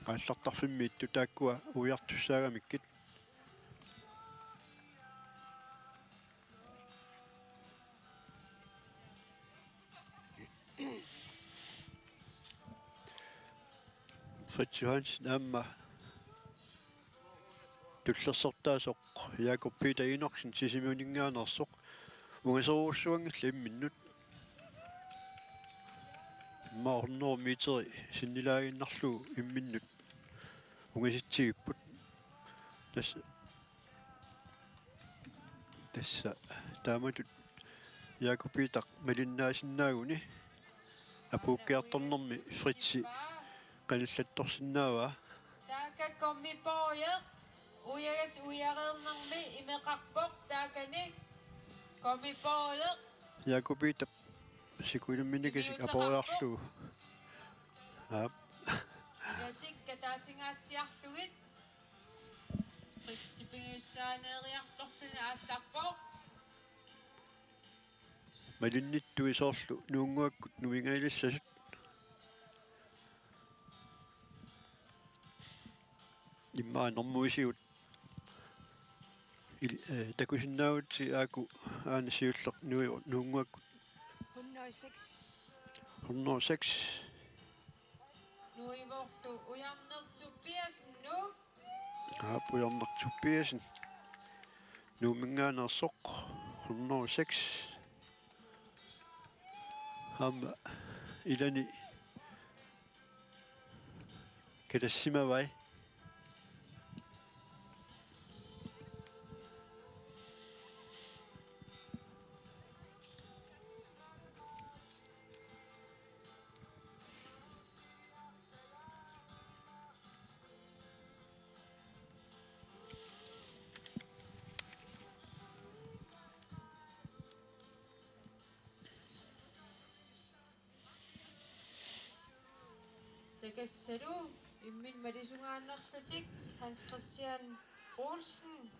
aallartarfimmiittut taakkua ujartussaagamikkit. Fritz Johansen aamma tullersortaasoq Jakob Peter Enoksen Sisimiuninngaanneersoq ungasorujussuanngillat imminnut. Immaqa hundrede meteri sinnilaaginnarlugu imminnut ungasitsigipput. Tassa, tassa taamatut Jakob Peter malinnaasinnaaguni apuukkiartornermi Fritzi qanillattorsinnaavaa. Taakka Kommi Poje, ujagas ujareernermi imeqarpoq taakani Kommi Poje. Jakob Peter sikulimminikasik aperiarlugu. Aap. Ilatik kataatsinngaatsiarlugit. Fritzi pingajussaaneeriartorluni aallarpoq. Malinnittui soorlu Nuunnguakkut nuingajulissasut. Immaqa normuisigut il-, eh, takusinnaavugut aaku aana siulleq nui-, Nuunnguakkut. Hundrede og seks. Hundrede og seks. Nuivorlu Ujarneq Tobiassen, Nuuk. Aap, Ujarneq Tobiassen. Nuumminngaanneersoq hundrede og seks. Aamma ilani katassimavai. Takassalu imminnut malisungaannarlutik Hans Christian Olsen,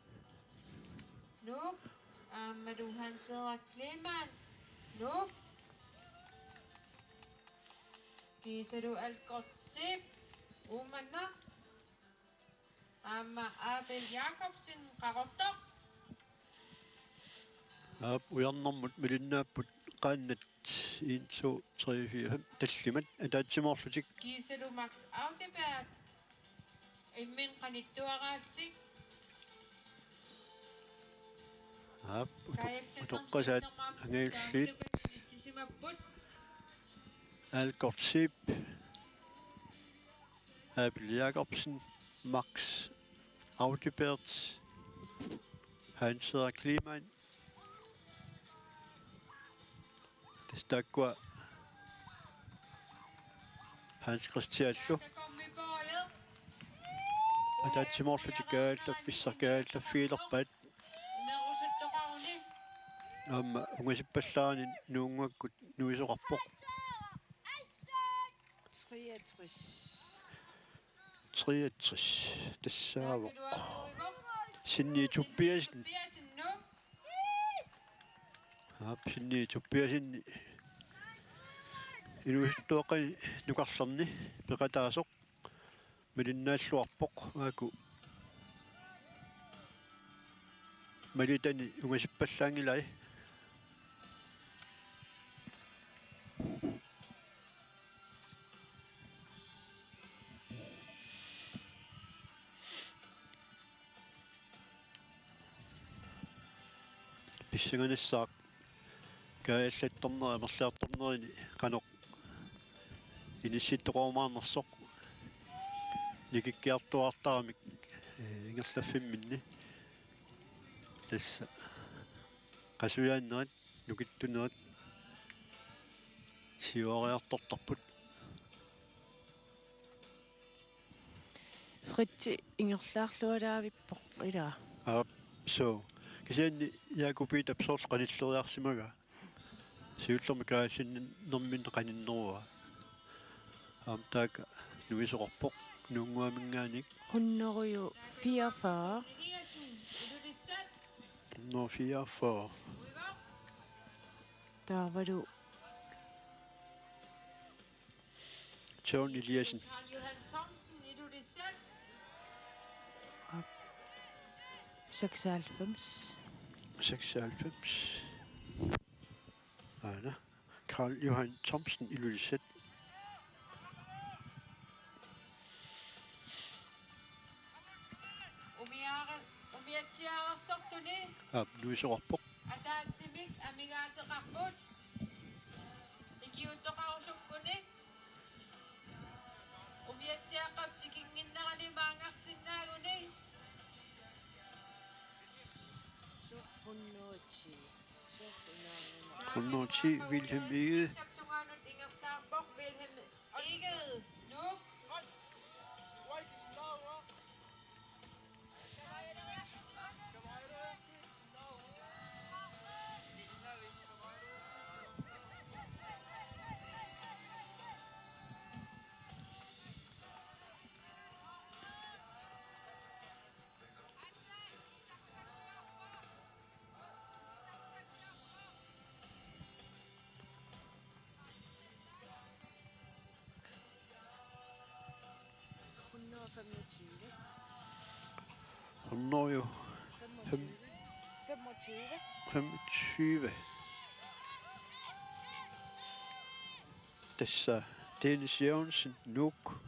Nuuk, aammalu Hans Henrik Kleemann, Nuuk, kiisalu Alkort Zeeb, Uummannaq, aamma Abel Jakobsen, Qaqortoq. Aap, ujarnermut malinnaapput qaannat en, to, tre, fire, fem tallimat ataatsimoorlutik. Kiisalu Max Audibert, imminnut qanittuaraallutik. Aap, utoq-, utoqqasaat angajulliit. Alkort Zeeb, Abel Jakobsen, Max Audibert, Hans Henrik Kleemann. Tassa taakkua Hans Christianlu ataatsimoorlutik kaajallaffissaq kaajallaffigilerpaat. Aamma ungasippallaarani Nuunnguakkut nuisoqarpoq. Treogtres. Treogtres. Tassaavoq Sinni Tobiassen. Aap, Sinni Tobiassen inuusuttuaqqani nukarlerni peqataasoq malinnaalluarpoq, aaku malitani ungasippallaanngilai. Pissanganassaaq kaajallattorneri amerliartornerini qanoq inissittoqarumaarnersoq nikikkiartuaartaramik, ee, ingerlaffimminni. Tassa qasujaannerit, nukittunerit siuariartortarput. Fritzi ingerlaarlualaavippoq ilaa. Aap, suu. Kisianni Jakob Peterip soorlu qanilleriarsimagaa. Siullermik kaajallannerminni qaninneruaa. Aamma taakku nuisoqarpoq Nuunnguaminngaanniit. Hundrede fireogfyrre. Hundrede fireogfyrre. Taavalu John Eliassen. Karl Johan Thomsen, Ilulissat. Seksoghalvfems. Seksoghalvfems. Aana. Karl Johan Thomsen, Ilulissat. Umiaare-, umiatsiaararsortuni. Aap, nuisoqarpoq. Ataatsimik amigaateqarput. Ikiuuttoqarusukkuni. Umiatsiaaqqap tikinnginnerani maanngarsinnaaguni. Hundrede ti. Hundrede ti, Vilhelm Egede. Pisap tungaanut ingerlaarpoq Vilhelm Egede, Nuuk. Hundrede femogtyve. Hundrede femogtyve. Femogtyve. Tassa Dennis Jørgensen, Nuuk.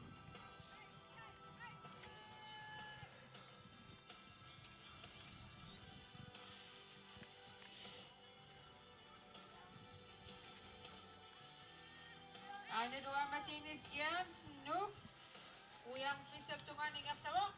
Aana aamma Dennis Jørgensen, Nuuk. Uiarfissap tungaanut ingerlavoq.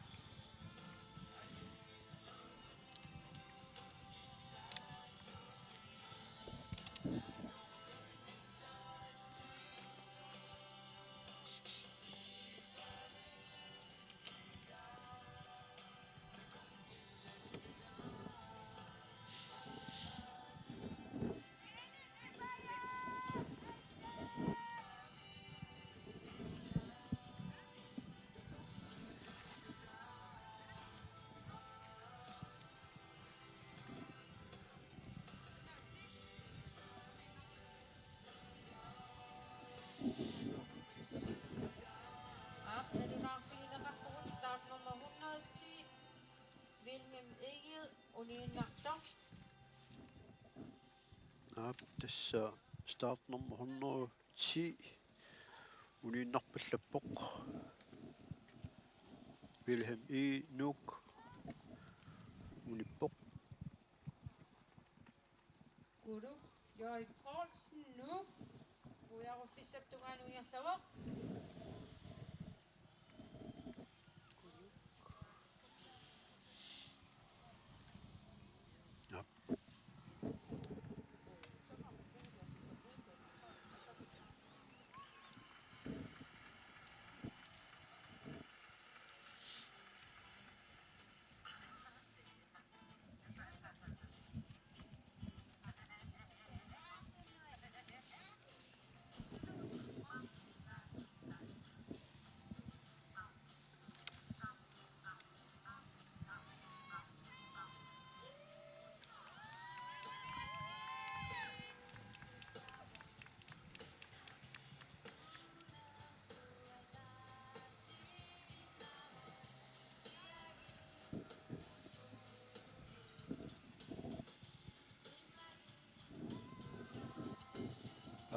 Tassa startnummer hundrede ti uniinnarpallappoq. Wilhelm E. Nuuk unippoq. Kuluk J. Poulsen, Nuuk, ujaruffissap tungaanut ingerlavoq.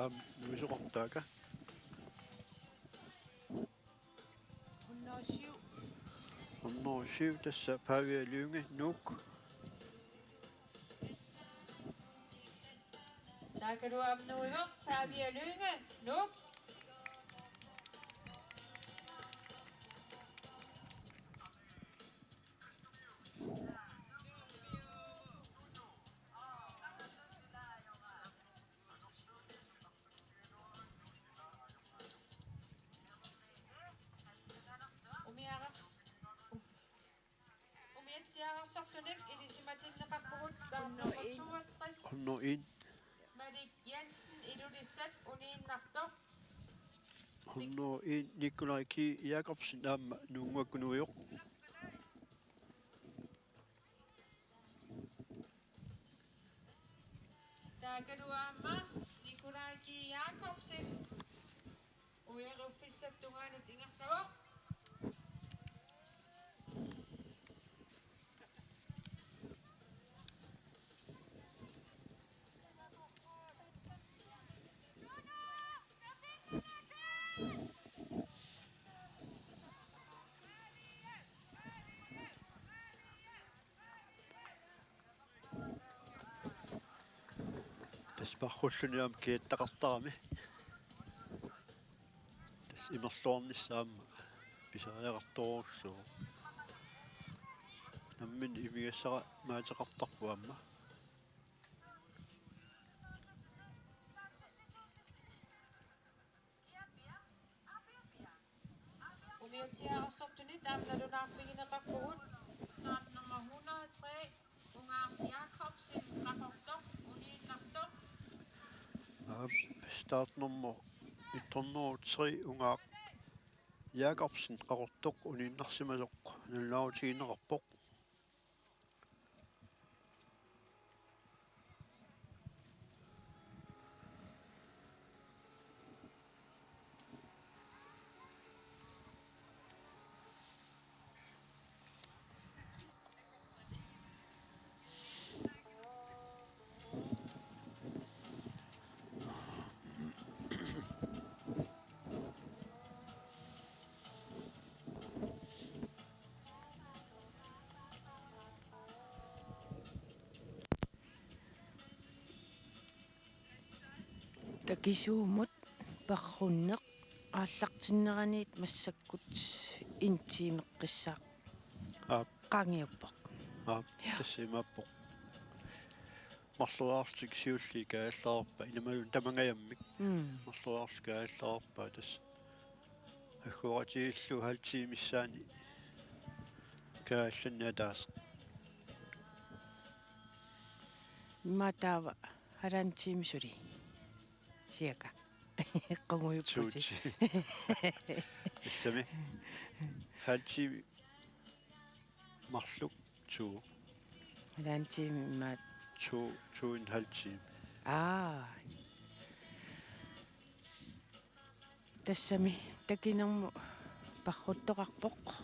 Aamma nuisoqartaaka. Hundrede syv. Hundrede syv, tassa Pavia Lynge, Nuuk. Taakkualu aamma nuisoq, Pavia Lynge, Nuuk. Umiarars-, um-, umiatsiaararsortunik ilisimatinneqarpugut, start nummer toogtres. Hundrede en. Malik Jensen, Ilulissat, uniinnartoq. Hundrede en, Nikolaj G. Jakobsen, aamma Nuummuakkut nuisoq. Taakkualu aamma Nikolaj G. Jakobsen ujaruffissap tungaanut ingerlavoq. Tassa parrulluni aamma kiattaqartarami. Tassa imerluarnissaq aamma pisariaqartorujussuuvoq. Nammineq imigassara maateqartarpoq aamma. Umiatsiaararsortunit aamma nalunaarfigineqarpugut, start nummer hundrede tre, Ungaaq Jakobsen, Qaqortoq, uniinnartoq. Aap, start nummer et hundrede og tre, Ungaaq Jakobsen, Qaqortoq, uniinnarsimasoq nalunaarutigineqarpoq. Takisuumut parrunneq aallartinneraniit massakkut en timeqqissaaq. Aap. Qaangiuppoq. Aap, ja. Tassa imaappoq. Marloriarlutik siulliit kaajallarpaat, imaluunniit tamangajammik. Mm. Marloriarlutik kaajallarpaat tassa. Agguaqatigiillugu halv time missaani kaajallanneq ataaseq. Immaqa taava halvanden time suli. Cirka. Qungujuppusi. Tuuti. Tassami. Halv time marluk to. Halvanden time immaqa. To, to en halv time. Aa. Tassami takinermut parruttoqarpoq.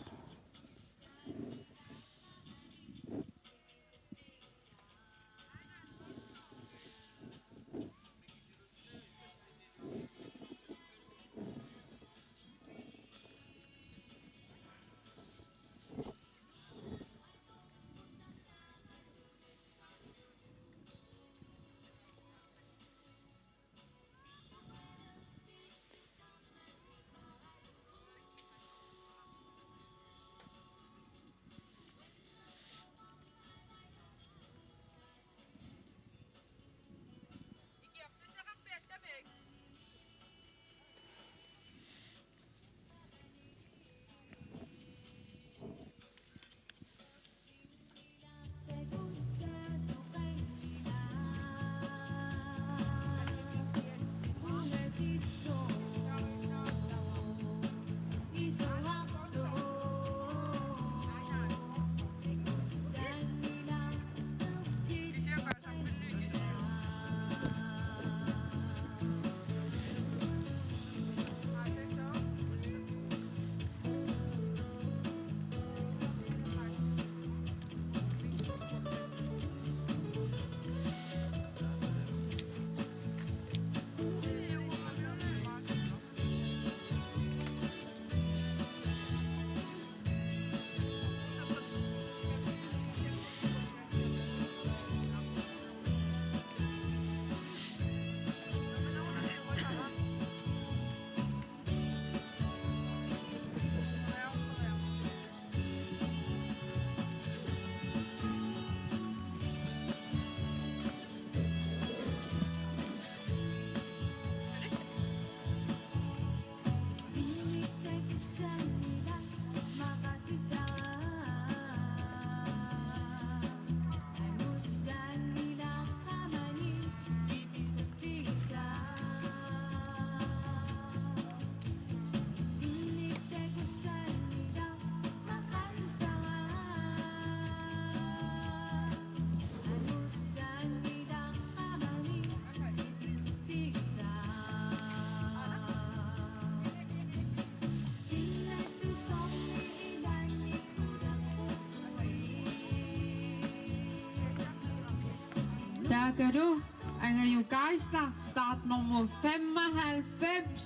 Akalu, Angajuk Geisler, startnummer femoghalvfems.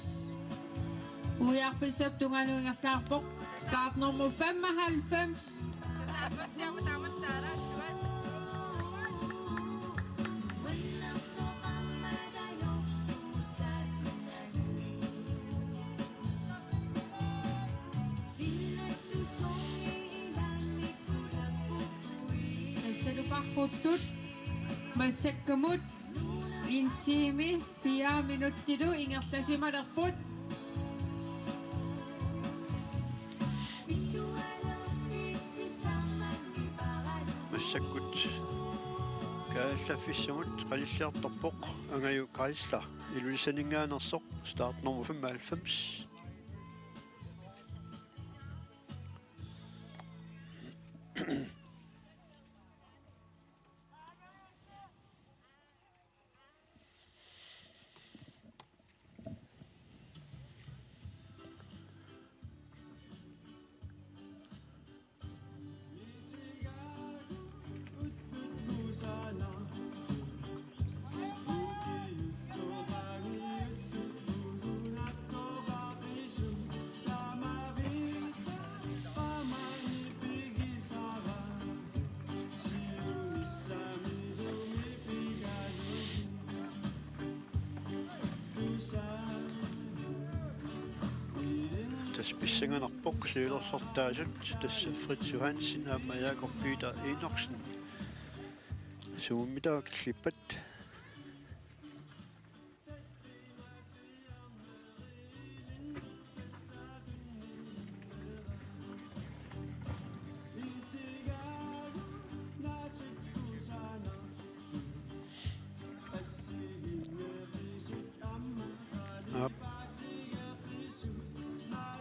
Uiarfissap tungaanut ingerlaarpoq, startnummer femoghalvfems. Tassalu qarruttut massakkumut en time fire minutsilu ingerlasimalerput. Massakkut kaajallaffissamut qanilliartorpoq Angajuk Geisler Ilulissaninngaanneersoq, startnummer femoghalvfems. Tassa pissanganarpoq siulersortaasut, tassa Fritz Johansen aamma Jakob Peter Enoksen. Sumummi taava killippat? Aap.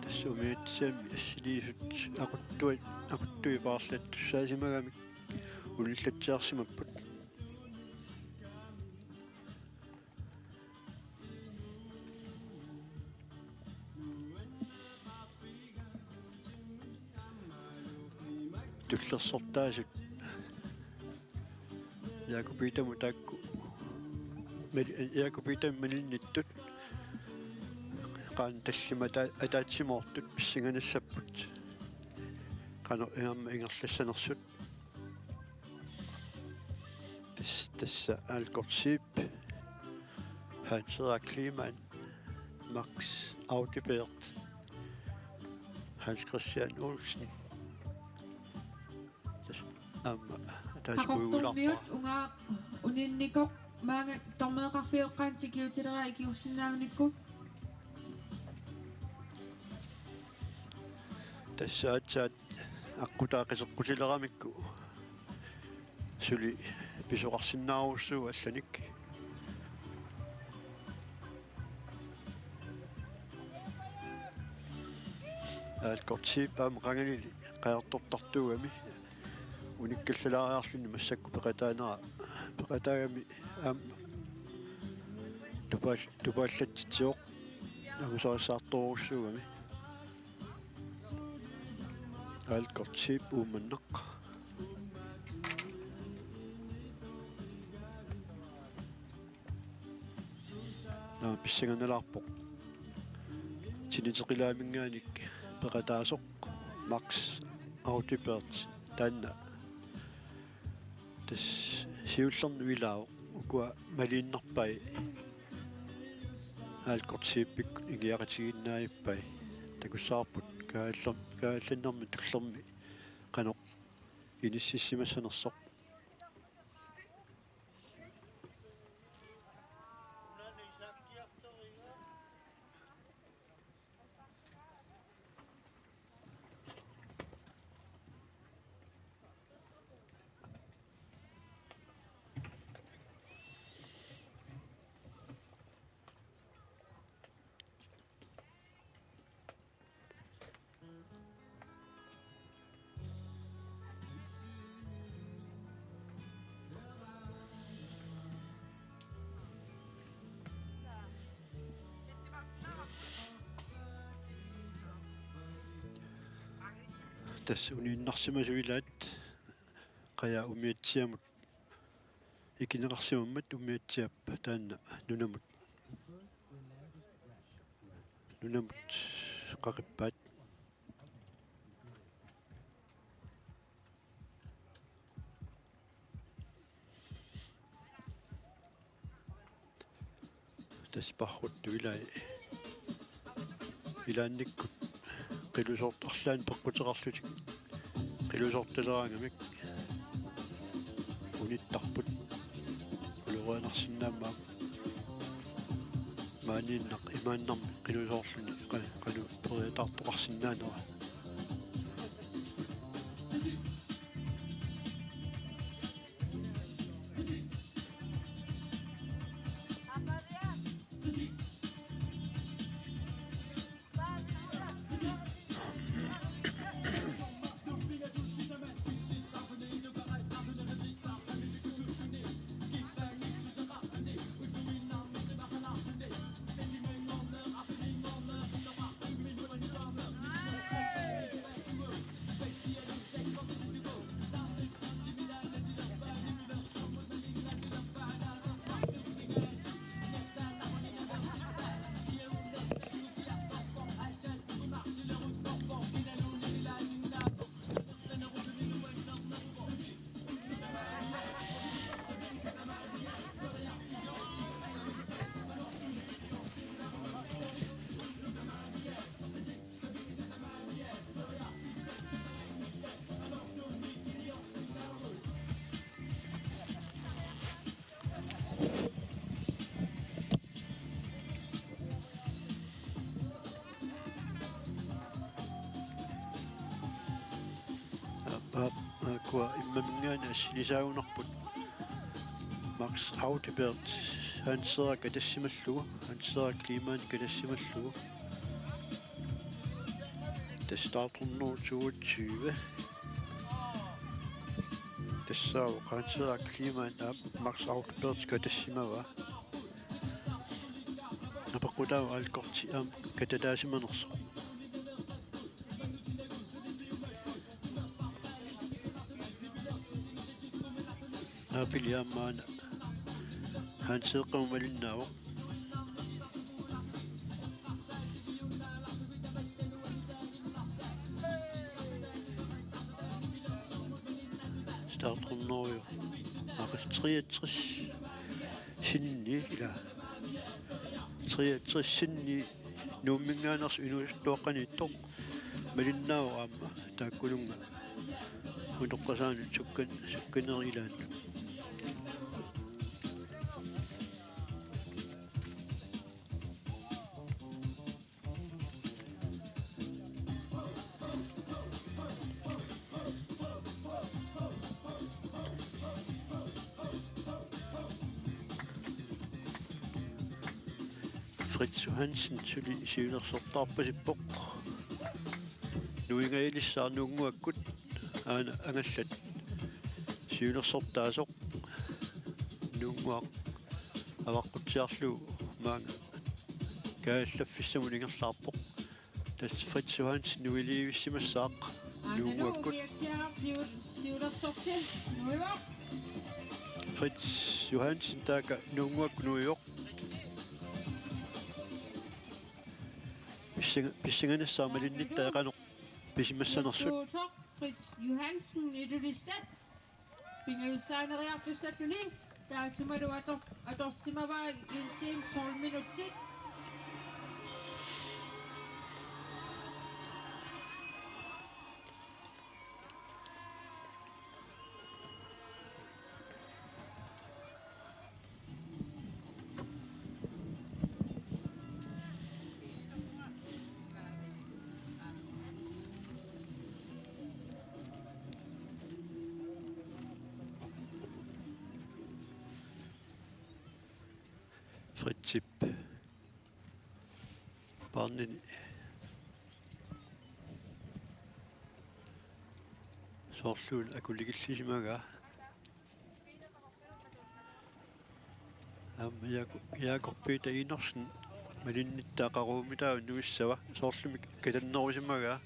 Tassa umiatsiami assiliisut aquttui-, aquttui paarlattussaasimagami ulillatsiarsimapput. Tullersortaasut Jakob Petermut taakku, Mel-, Jakob Petermut malinnittut qanoq tallimat ata-, ataatsimoortut pissanganassapput. Qanoq aamma ingerlassanersut. Tassa, tassa Alkort Zeeb, Hans Henrik Kleemann, Max Audibert, Hans Christian Olsen. Tassa aamma ataatsimoortut. Qaqortormiut uunga uninnikoq maanga dommereqarfioqqaanit tikiutileraa ikiorsinnaagunikku. Tassa aatsaat aqqutaa qiteqqutileramikku suli pisoqarsinnaarujussuuvoq allanik. Alkort Zeeb aamma qanganili qajartortartuugami unikkallalaariarluni massakkut peqataanera, peqataagami aamma tupaal-, tupaallatsitsivoq angusarissaartorujussuugami. Alkort Zeeb Uummannaq. Naa, pissanganalaarpoq. Tiniteqilaaminngaanniit peqataasoq Max Audibert taanna. Tassa siullermik ilaavoq, ukua maliinnarpai Alkort Zeebikkut ingiaqatigiinnaavippai. Takussavarput kaallam-, kaallannermi tullermi qanoq inississimassanersoq. Tassa uniinnarsimasut ilaat, qaja umiatsiamut Ikineqarsimammat Umiatsiaap taanna nunamut, nunamut qaqippaat. Tassa parruttu ilai ilaannikkut qilusoortarlaannik peqquteqarlutik qilusoortaleraangamik unittarput. Ulorianarsinnaammat maaniinnaq imaannarmi qilusoorluni qa-, qanoq periataartoqarsinnaanera. Aap, aap, aakkua immaminngaanniit assilisaagunarput. Max Audibert, Hans Henrik katassimallugu, Hans Henrik Kleemann katassimallugu. Tassa startnummer toogtyve. Tassaavoq Hans Henrik Kleemann, aap, Max Audibert katassimavaa. Apeqqutaavoq Alcorti aamma katataasimanersoq. Aapili aamma aana Hanseeqqamut malinnaavoq. Startnummer, aaqqis treogtres sinni, ila, treogtres sinni Nuumminngaanneersoq inuusuttuaqqaniittoq malinnaavoq aamma taakkununnga utoqqasaanut sukkan-, sukkaneq ilaannut. Fritz Johansen suli siunersortaarpasippoq. Nuingajalissaaq Nuunnguakkut aana angallat siunersortaasoq. Nuunnguaq avaqqutsiarlugu maanga kaajallaffissamut ingerlaarpoq. Tassa Fritz Johansen nuiliivissimassaaq Nuunnguakkut. Umiatsiaq siu-, siulersorti nuivoq. Fritz Johansen taakku Nuunnguakkut nuivoq. Pissinga-, pissinganassaaq malinnittaat qanoq pisimassanersut. Fritz Johansen Ilulissat. Pingajussaaneriartussalluni taassumalu ator-, atorsimavaa en time tolv minutsit. Fritzip barnini soorluuna akulikillisimagaa. Aamma Jaaku-, Jaaku Peter Inorsen malinnittaaqaruumitaava nuissava soorlumi katannerusimagaa.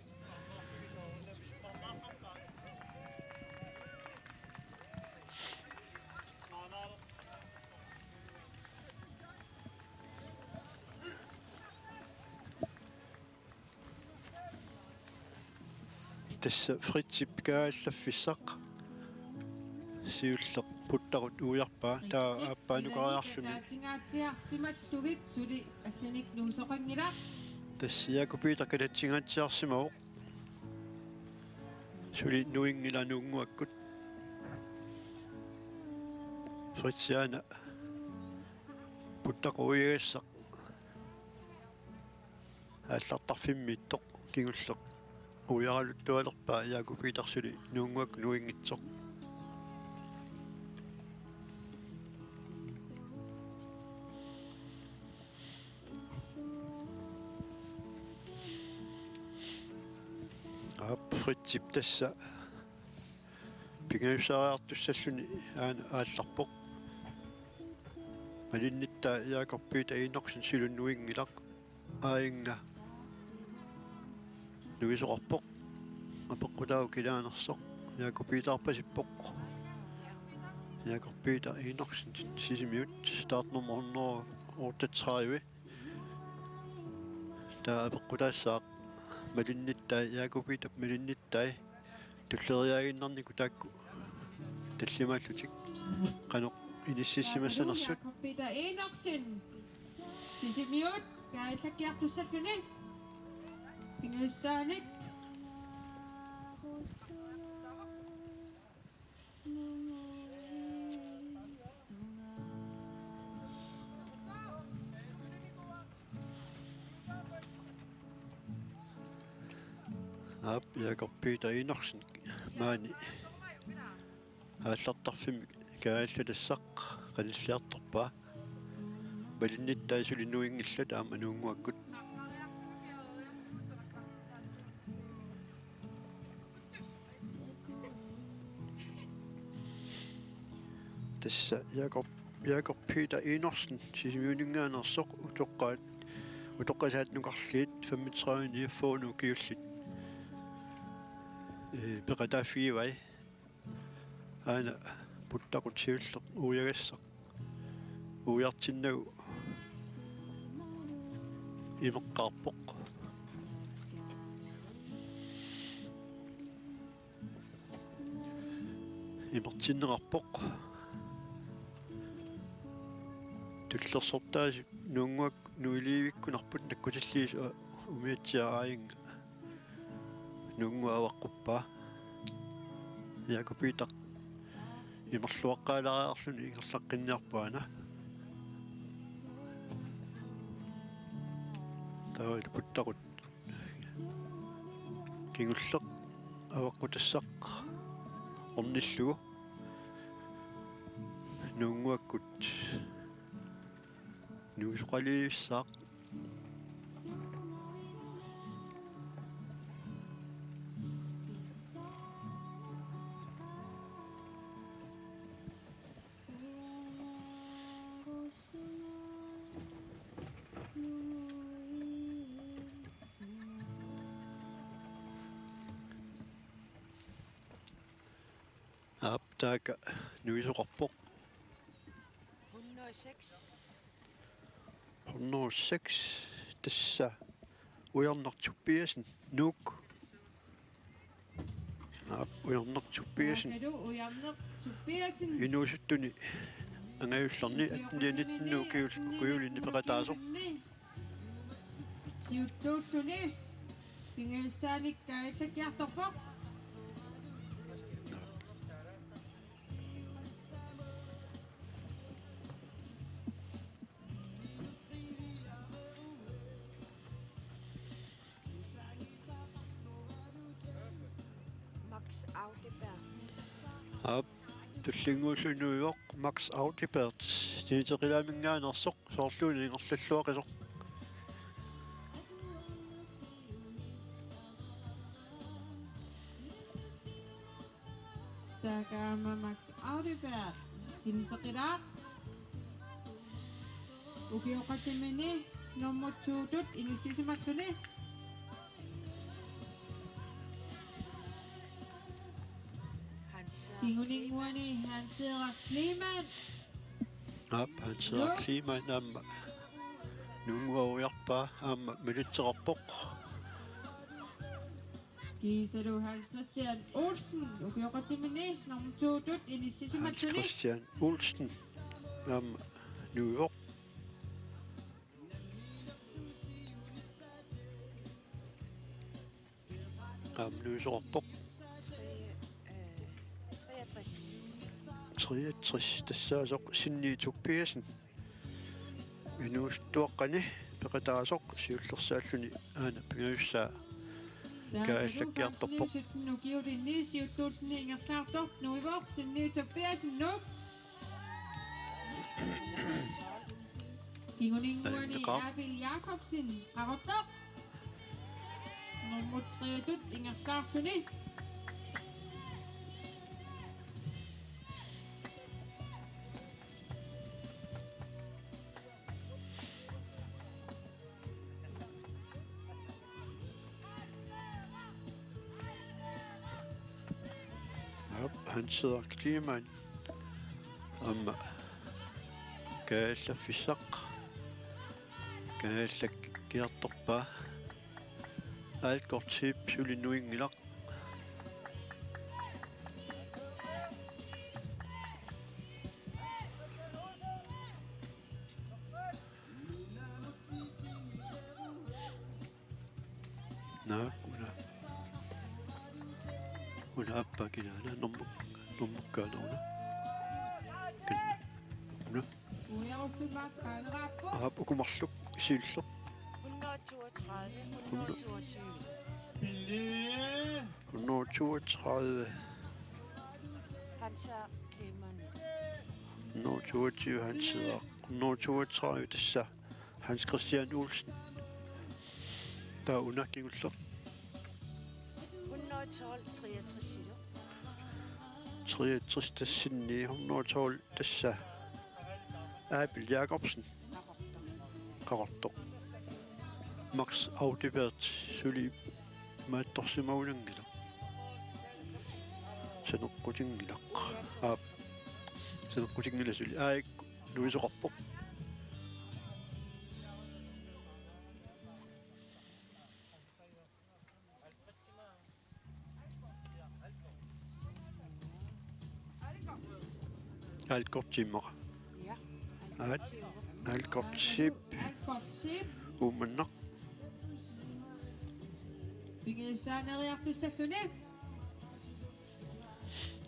Tassa Fritzip kaallaffissaq. Siulleq Puttaqut uiarpaa. Taava aappaanukaariarluni. Ataatsingaatsiarsimallugit suli allanik nuusoqanngilaq. Tassa Jakob Peter kalatsingaatsiarsimavoq. Suli nuinngilaq Nuunnguakkut. Fritz aana Puttaqut uiagassaq. Aallartarfimmiittoq kingulleq uiaraluttualerpaa Jakob Peter suli Nuunnguakkut nuinngitsoq. Aap, Fritzip tassa pingajussaariartussalluni aana aallarpoq. Malinnittai Jakob Peter Enoksen suli nuinngilaq. Aajinnga nuisoqarpoq. Apeqqutaavoq kilaanersoq. Jakob Peter arpasippoq. Jakob Peter Enoksen Sisimiut, startnummer hundrede otteogtredive. Taava apeqqutaassaaq malinnittai, Jakob Peter malinnittai. Tulleriiaaginnarnikut taakku tallimaallutik qanoq inississimassanersut. Jakob Peter Enoksen. Sisimiut kaallakkiartussalluni. Pingajussaanik. Aap, Jakob Peter Enoksen maani aallartarfimmi kaallatassaq qanilliartorpaa. Malinnittai suli nuinngillat aamma Nuunnguakkut. Tassa Jakob, Jakob Peter Enoksen Sisimiuninngaanneersoq utoqqaat, utoqqasaat nukarliit femogtredive niogfyrre ukiullit, ee, peqataaffigivai. Aana Puttaqut siulleq uiagassaq uiartinnagu imeqqaarpoq. Imertinneqarpoq. Tullersortaasut Nuunnguakkut nuiliivikkunarput nakkutilliisut umiatsiaq aajinnga Nuunnguaq avaqquppaa. Jakob Peter imerluaqqaalaariarluni ingerlaqqinniarpoq aana. Taava Puttaqut kingulleq avaqqutassaq ornillugu Nuunnguakkut nuisoqalivissaaq. Aap, taakku nuisoqarpoq. Hundrede og seks. Hundrede og seks, tassa Ujarneq Tobiassen, Nuuk. Aap, Ujarneq Tobiassen. Taakalu Ujarneq Tobiassen. Inuusuttuni angajullerni atten nitten ukiul-, ukiulinni peqataasoq. Siuttuulluni pingajussaanik kaallakkiartorpoq. Max Audibert. Aap, tullinnguullugu nuivoq Max Audibert, Tiniteqilaaminngaanneersoq, soorluuna ingerlalluaqisoq. Taakku aamma Max Audibert, Tiniteqilaaq. Ukioqatimini nummer to-tut inissisimalluni. Hans Kinguninnguani Hans Erik Kleemann. Aap, Hans Erik Kleemann aamma Nuunnguaq uiarpaa aamma malitseqarpoq. Kiisalu Hans Christian Olsen, ukioqatimini nummer to-tut Hans inissisimalluni. Christian Olsen, aamma nuivoq. Aamma nuisoqarpoq. Tre-, øh, treogtres. Treogtres, tassaasoq Sinni Tobiassen. Inuusuttuaqqani peqataasoq siullersaalluni aana pingajussaa Kaallakkiartorpoq. Sytten ukiulinni siuttuulluni ingerlaartoq nuivoq Sinni Tobiassen, Nuuk. Kinguninnguani Aapil Jakobsen, Qaqortoq. Nummer tre-tut ingerlaarluni. Aap, Hans Henrik Kleemann. Aamma kaallaffissaq. Kaallakkiartorpaa. Ailgård Zeeb suli nuinngilaq. Naak, una. Una aappaa kinaana, nummer, nummerkaaneruna. Kina. Una. Aap, uku marluk siulleq. Hundrede toogtredive, hundrede toogtyve. Hundrede toogtredive. Hans Kleemann. Hundrede toogtyve Hans Henrik. Hundrede toogtredive tassa Hans Christian Olsen. Taava una kingulleq. Hundrede tolv, treogtres kilo. Treogtres, tassani hundrede tolv, tassa Aapil Jakobsen. Qaqortoq. Max Audibert suli maattorsimagunanngilaq. Saneqqutinngilaq. Aap. Saneqqutinngilaq suli. Aap, nuisoqarpoq. Ailgård Zeeb. Ja. Aat, Ailgård Zeeb. Ailgård Zeeb. Uummannaq. Pingajussaaneriartussalluni.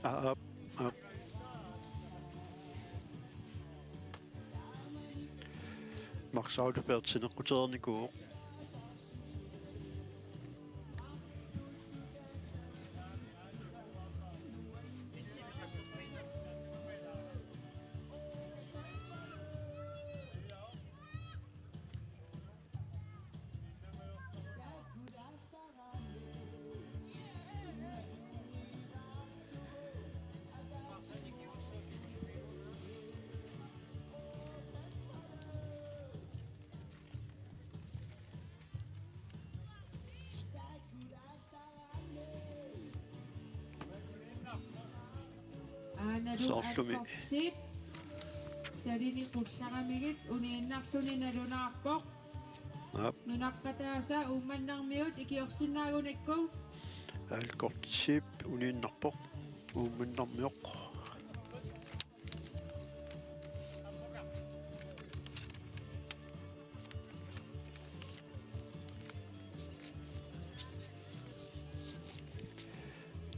Aap, aap. Max Audibert saneqqutereernikuuvoq. Aanalu soorlumi. Ailgård Zeeb. Talini qullaramigit uniinnarluni nalunaarpoq. Aap. Nunarpataasa Uummannarmiut ikiorsinnaagunikku. Ailgård Zeeb uniinnarpoq. Uummannarmioq.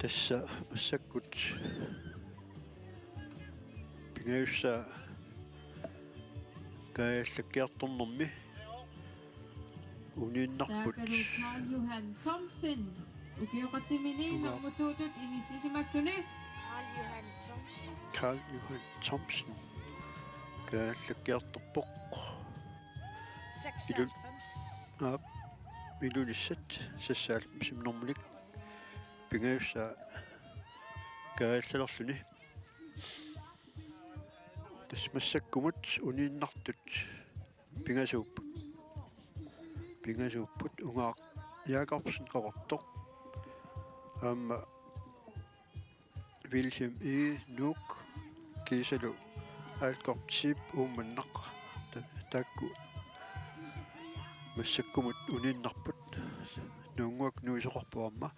Tassa massakkut pingajussaa kaallakkiartornermi uniinnarput. Taakkalu Karl Johan Thomsen. Ukioqatimini. Tunga. Nummer to-tut inissisimalluni. Karl Johan Thomsen. Karl Johan Thomsen. Kaallakkiartorpoq. Ilun-, seksoghalvfems. Aap. Ilulissat seksoghalvfems nummerlik. Pingajussaa kaallalerluni. Tassa massakkumut uniinnartut pingasuupput. Pingasuupput Ungaaq Jakobsen Qaqortoq. Aamma Wilhelm Egede Nuuk, kiisalu Ailgård Zeeb Uummannaq. Ta-, taakku massakkumut uniinnarput. Nuunnguaq nuisoqarpoq aamma.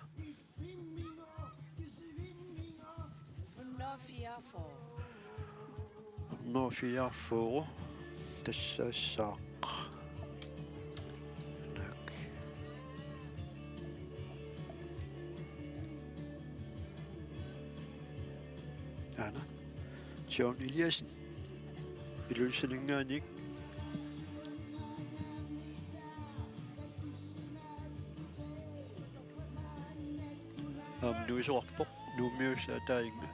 Fireogfyrre. Hundrede og fireogfyrre. Tassa saaq. Tak. Aana. John Eliassen. Ilulissaninngaanniit. Aamma nuisoqarpoq, Nuummiussaataannga.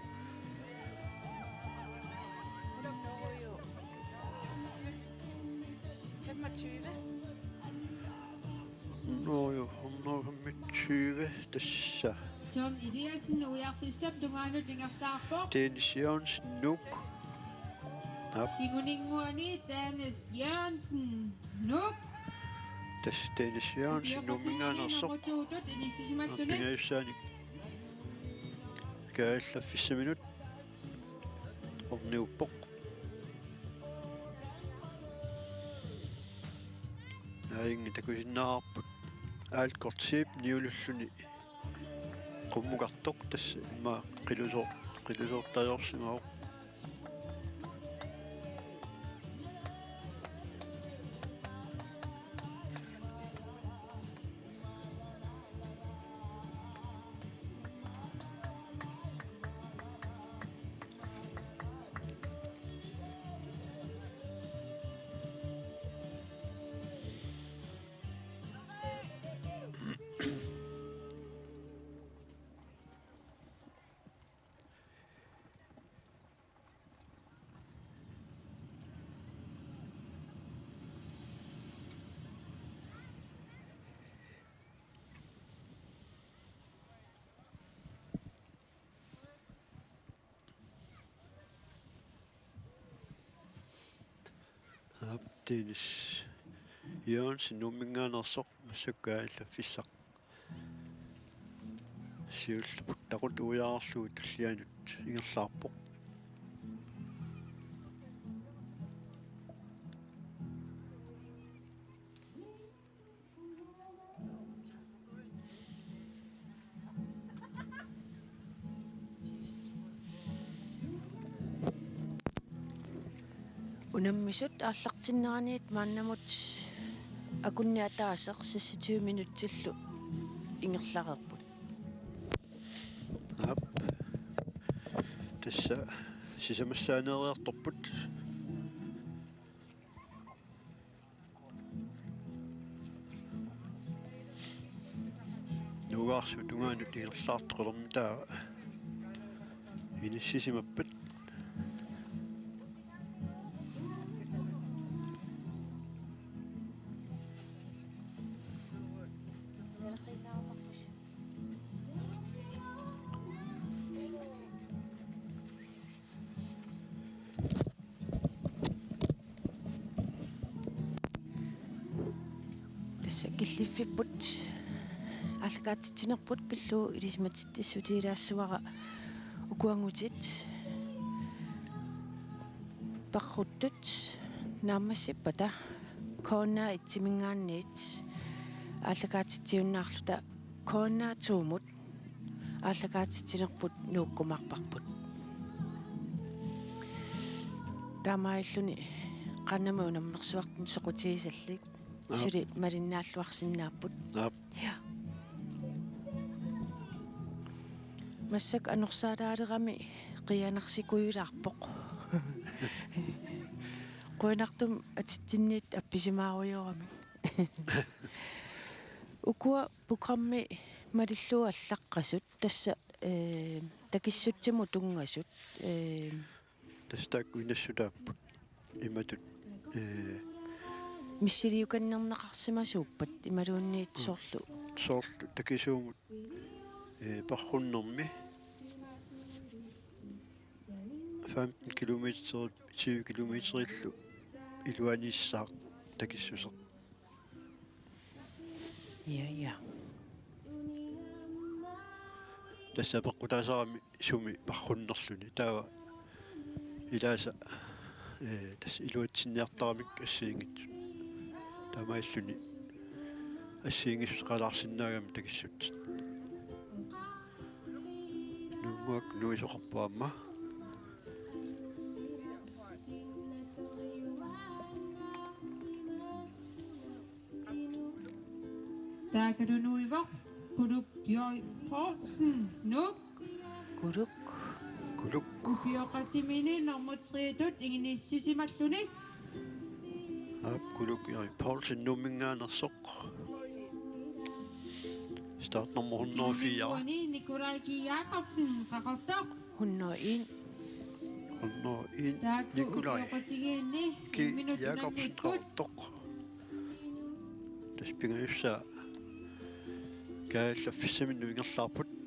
Nå jo, hundrede og femogtyve, tassa. John Eliassen, ujarfissap tungaanut ingerlaarpoq. Dennis Jørgensen, Nuuk. Aap. Kinguninnguani Dennis Jørgensen, Nuuk. Tassa Dennis Jørgensen, Nuumminngaanneersoq. Nummer to-tut inissisimallutik. Pingajussaanik. Kaallaffissaminut. Orniuppoq. Aajunga takusinnaavarput. Aal Kortip niululluni qummukartoq, tassa immaqa qilusoor-, qilusoortariorsimavoq. Aap, Dennis Jørgensen, Nuumminngaanneersoq, massakkut kaallaffissaq. Siulleq puttaqut uiarlugu tullianut ingerlaarpoq. Unammisut aallartinneraniit maannamut akunneq ataaseq seksogtyve minutsillu ingerlareerput. Aap. Tassa sisamassaaneeriartorput. Nuugaarsuup tungaanut ingerlaartoqalermat taava inissisimappat. Tassa killiffipput aallakaatitsinerput pillugu ilisimatitsissutigilaassuara ukuanngutit parruttut naammassippata K N R et-iminngaanniit aallakaatitsiunnaarluta K N R to-mut aallakaatitsinerput Nuukkumaarparput. Taamaalilluni qanami unammersuartut soqutigisallit. Aap. Suli malinnaalluarsinnaapput. Aap. Ja. Massakkut anorsaalaarami qiianarsikujulaarpoq. Qujanartumik atitsinniittut appisimaarujoramik. Ukua programmi malillugu allaqqasut tassa, ee, takissutsimut tunngasut, ee, tassa taakku inassutaapput imatut, ee, missiliukannerneqarsimasuuppat imaluunniit, mm, soorlu. Soorlu takisuumut, ee, parrunnermi femten kilometer, tyve kilometerillu iluaniissaaq takissuseq. Ja, ja. Tassa peqqutaasarami sumi parrunnerluni. Taava ilaasa, ee, tassa iluatsinniartaramik assigiinngitsut. Taamaalilluni assigiinngissuseqalaarsinnaagami takissutit. Nuunnguaq nuisoqarpoq aamma. Taakkununnga Quluk J. Poulsen, Nuuk. Quluk. Quluk. Ukioqatimini nummer tre-tut ingerlassisimalluni. Aap, Quluk J. Poulsen Nuumminngaanneersoq. Startnummer hundrede og fire. Nikolaj G. Jakobsen, Qaqortoq. Hundrede og en. Hundrede og en. Taakku Nikolaj ukioqatigiinni G. Jakobsen, Qaqortoq. Tassa pingajussaa kaallaffissaminnut ingerlaarput.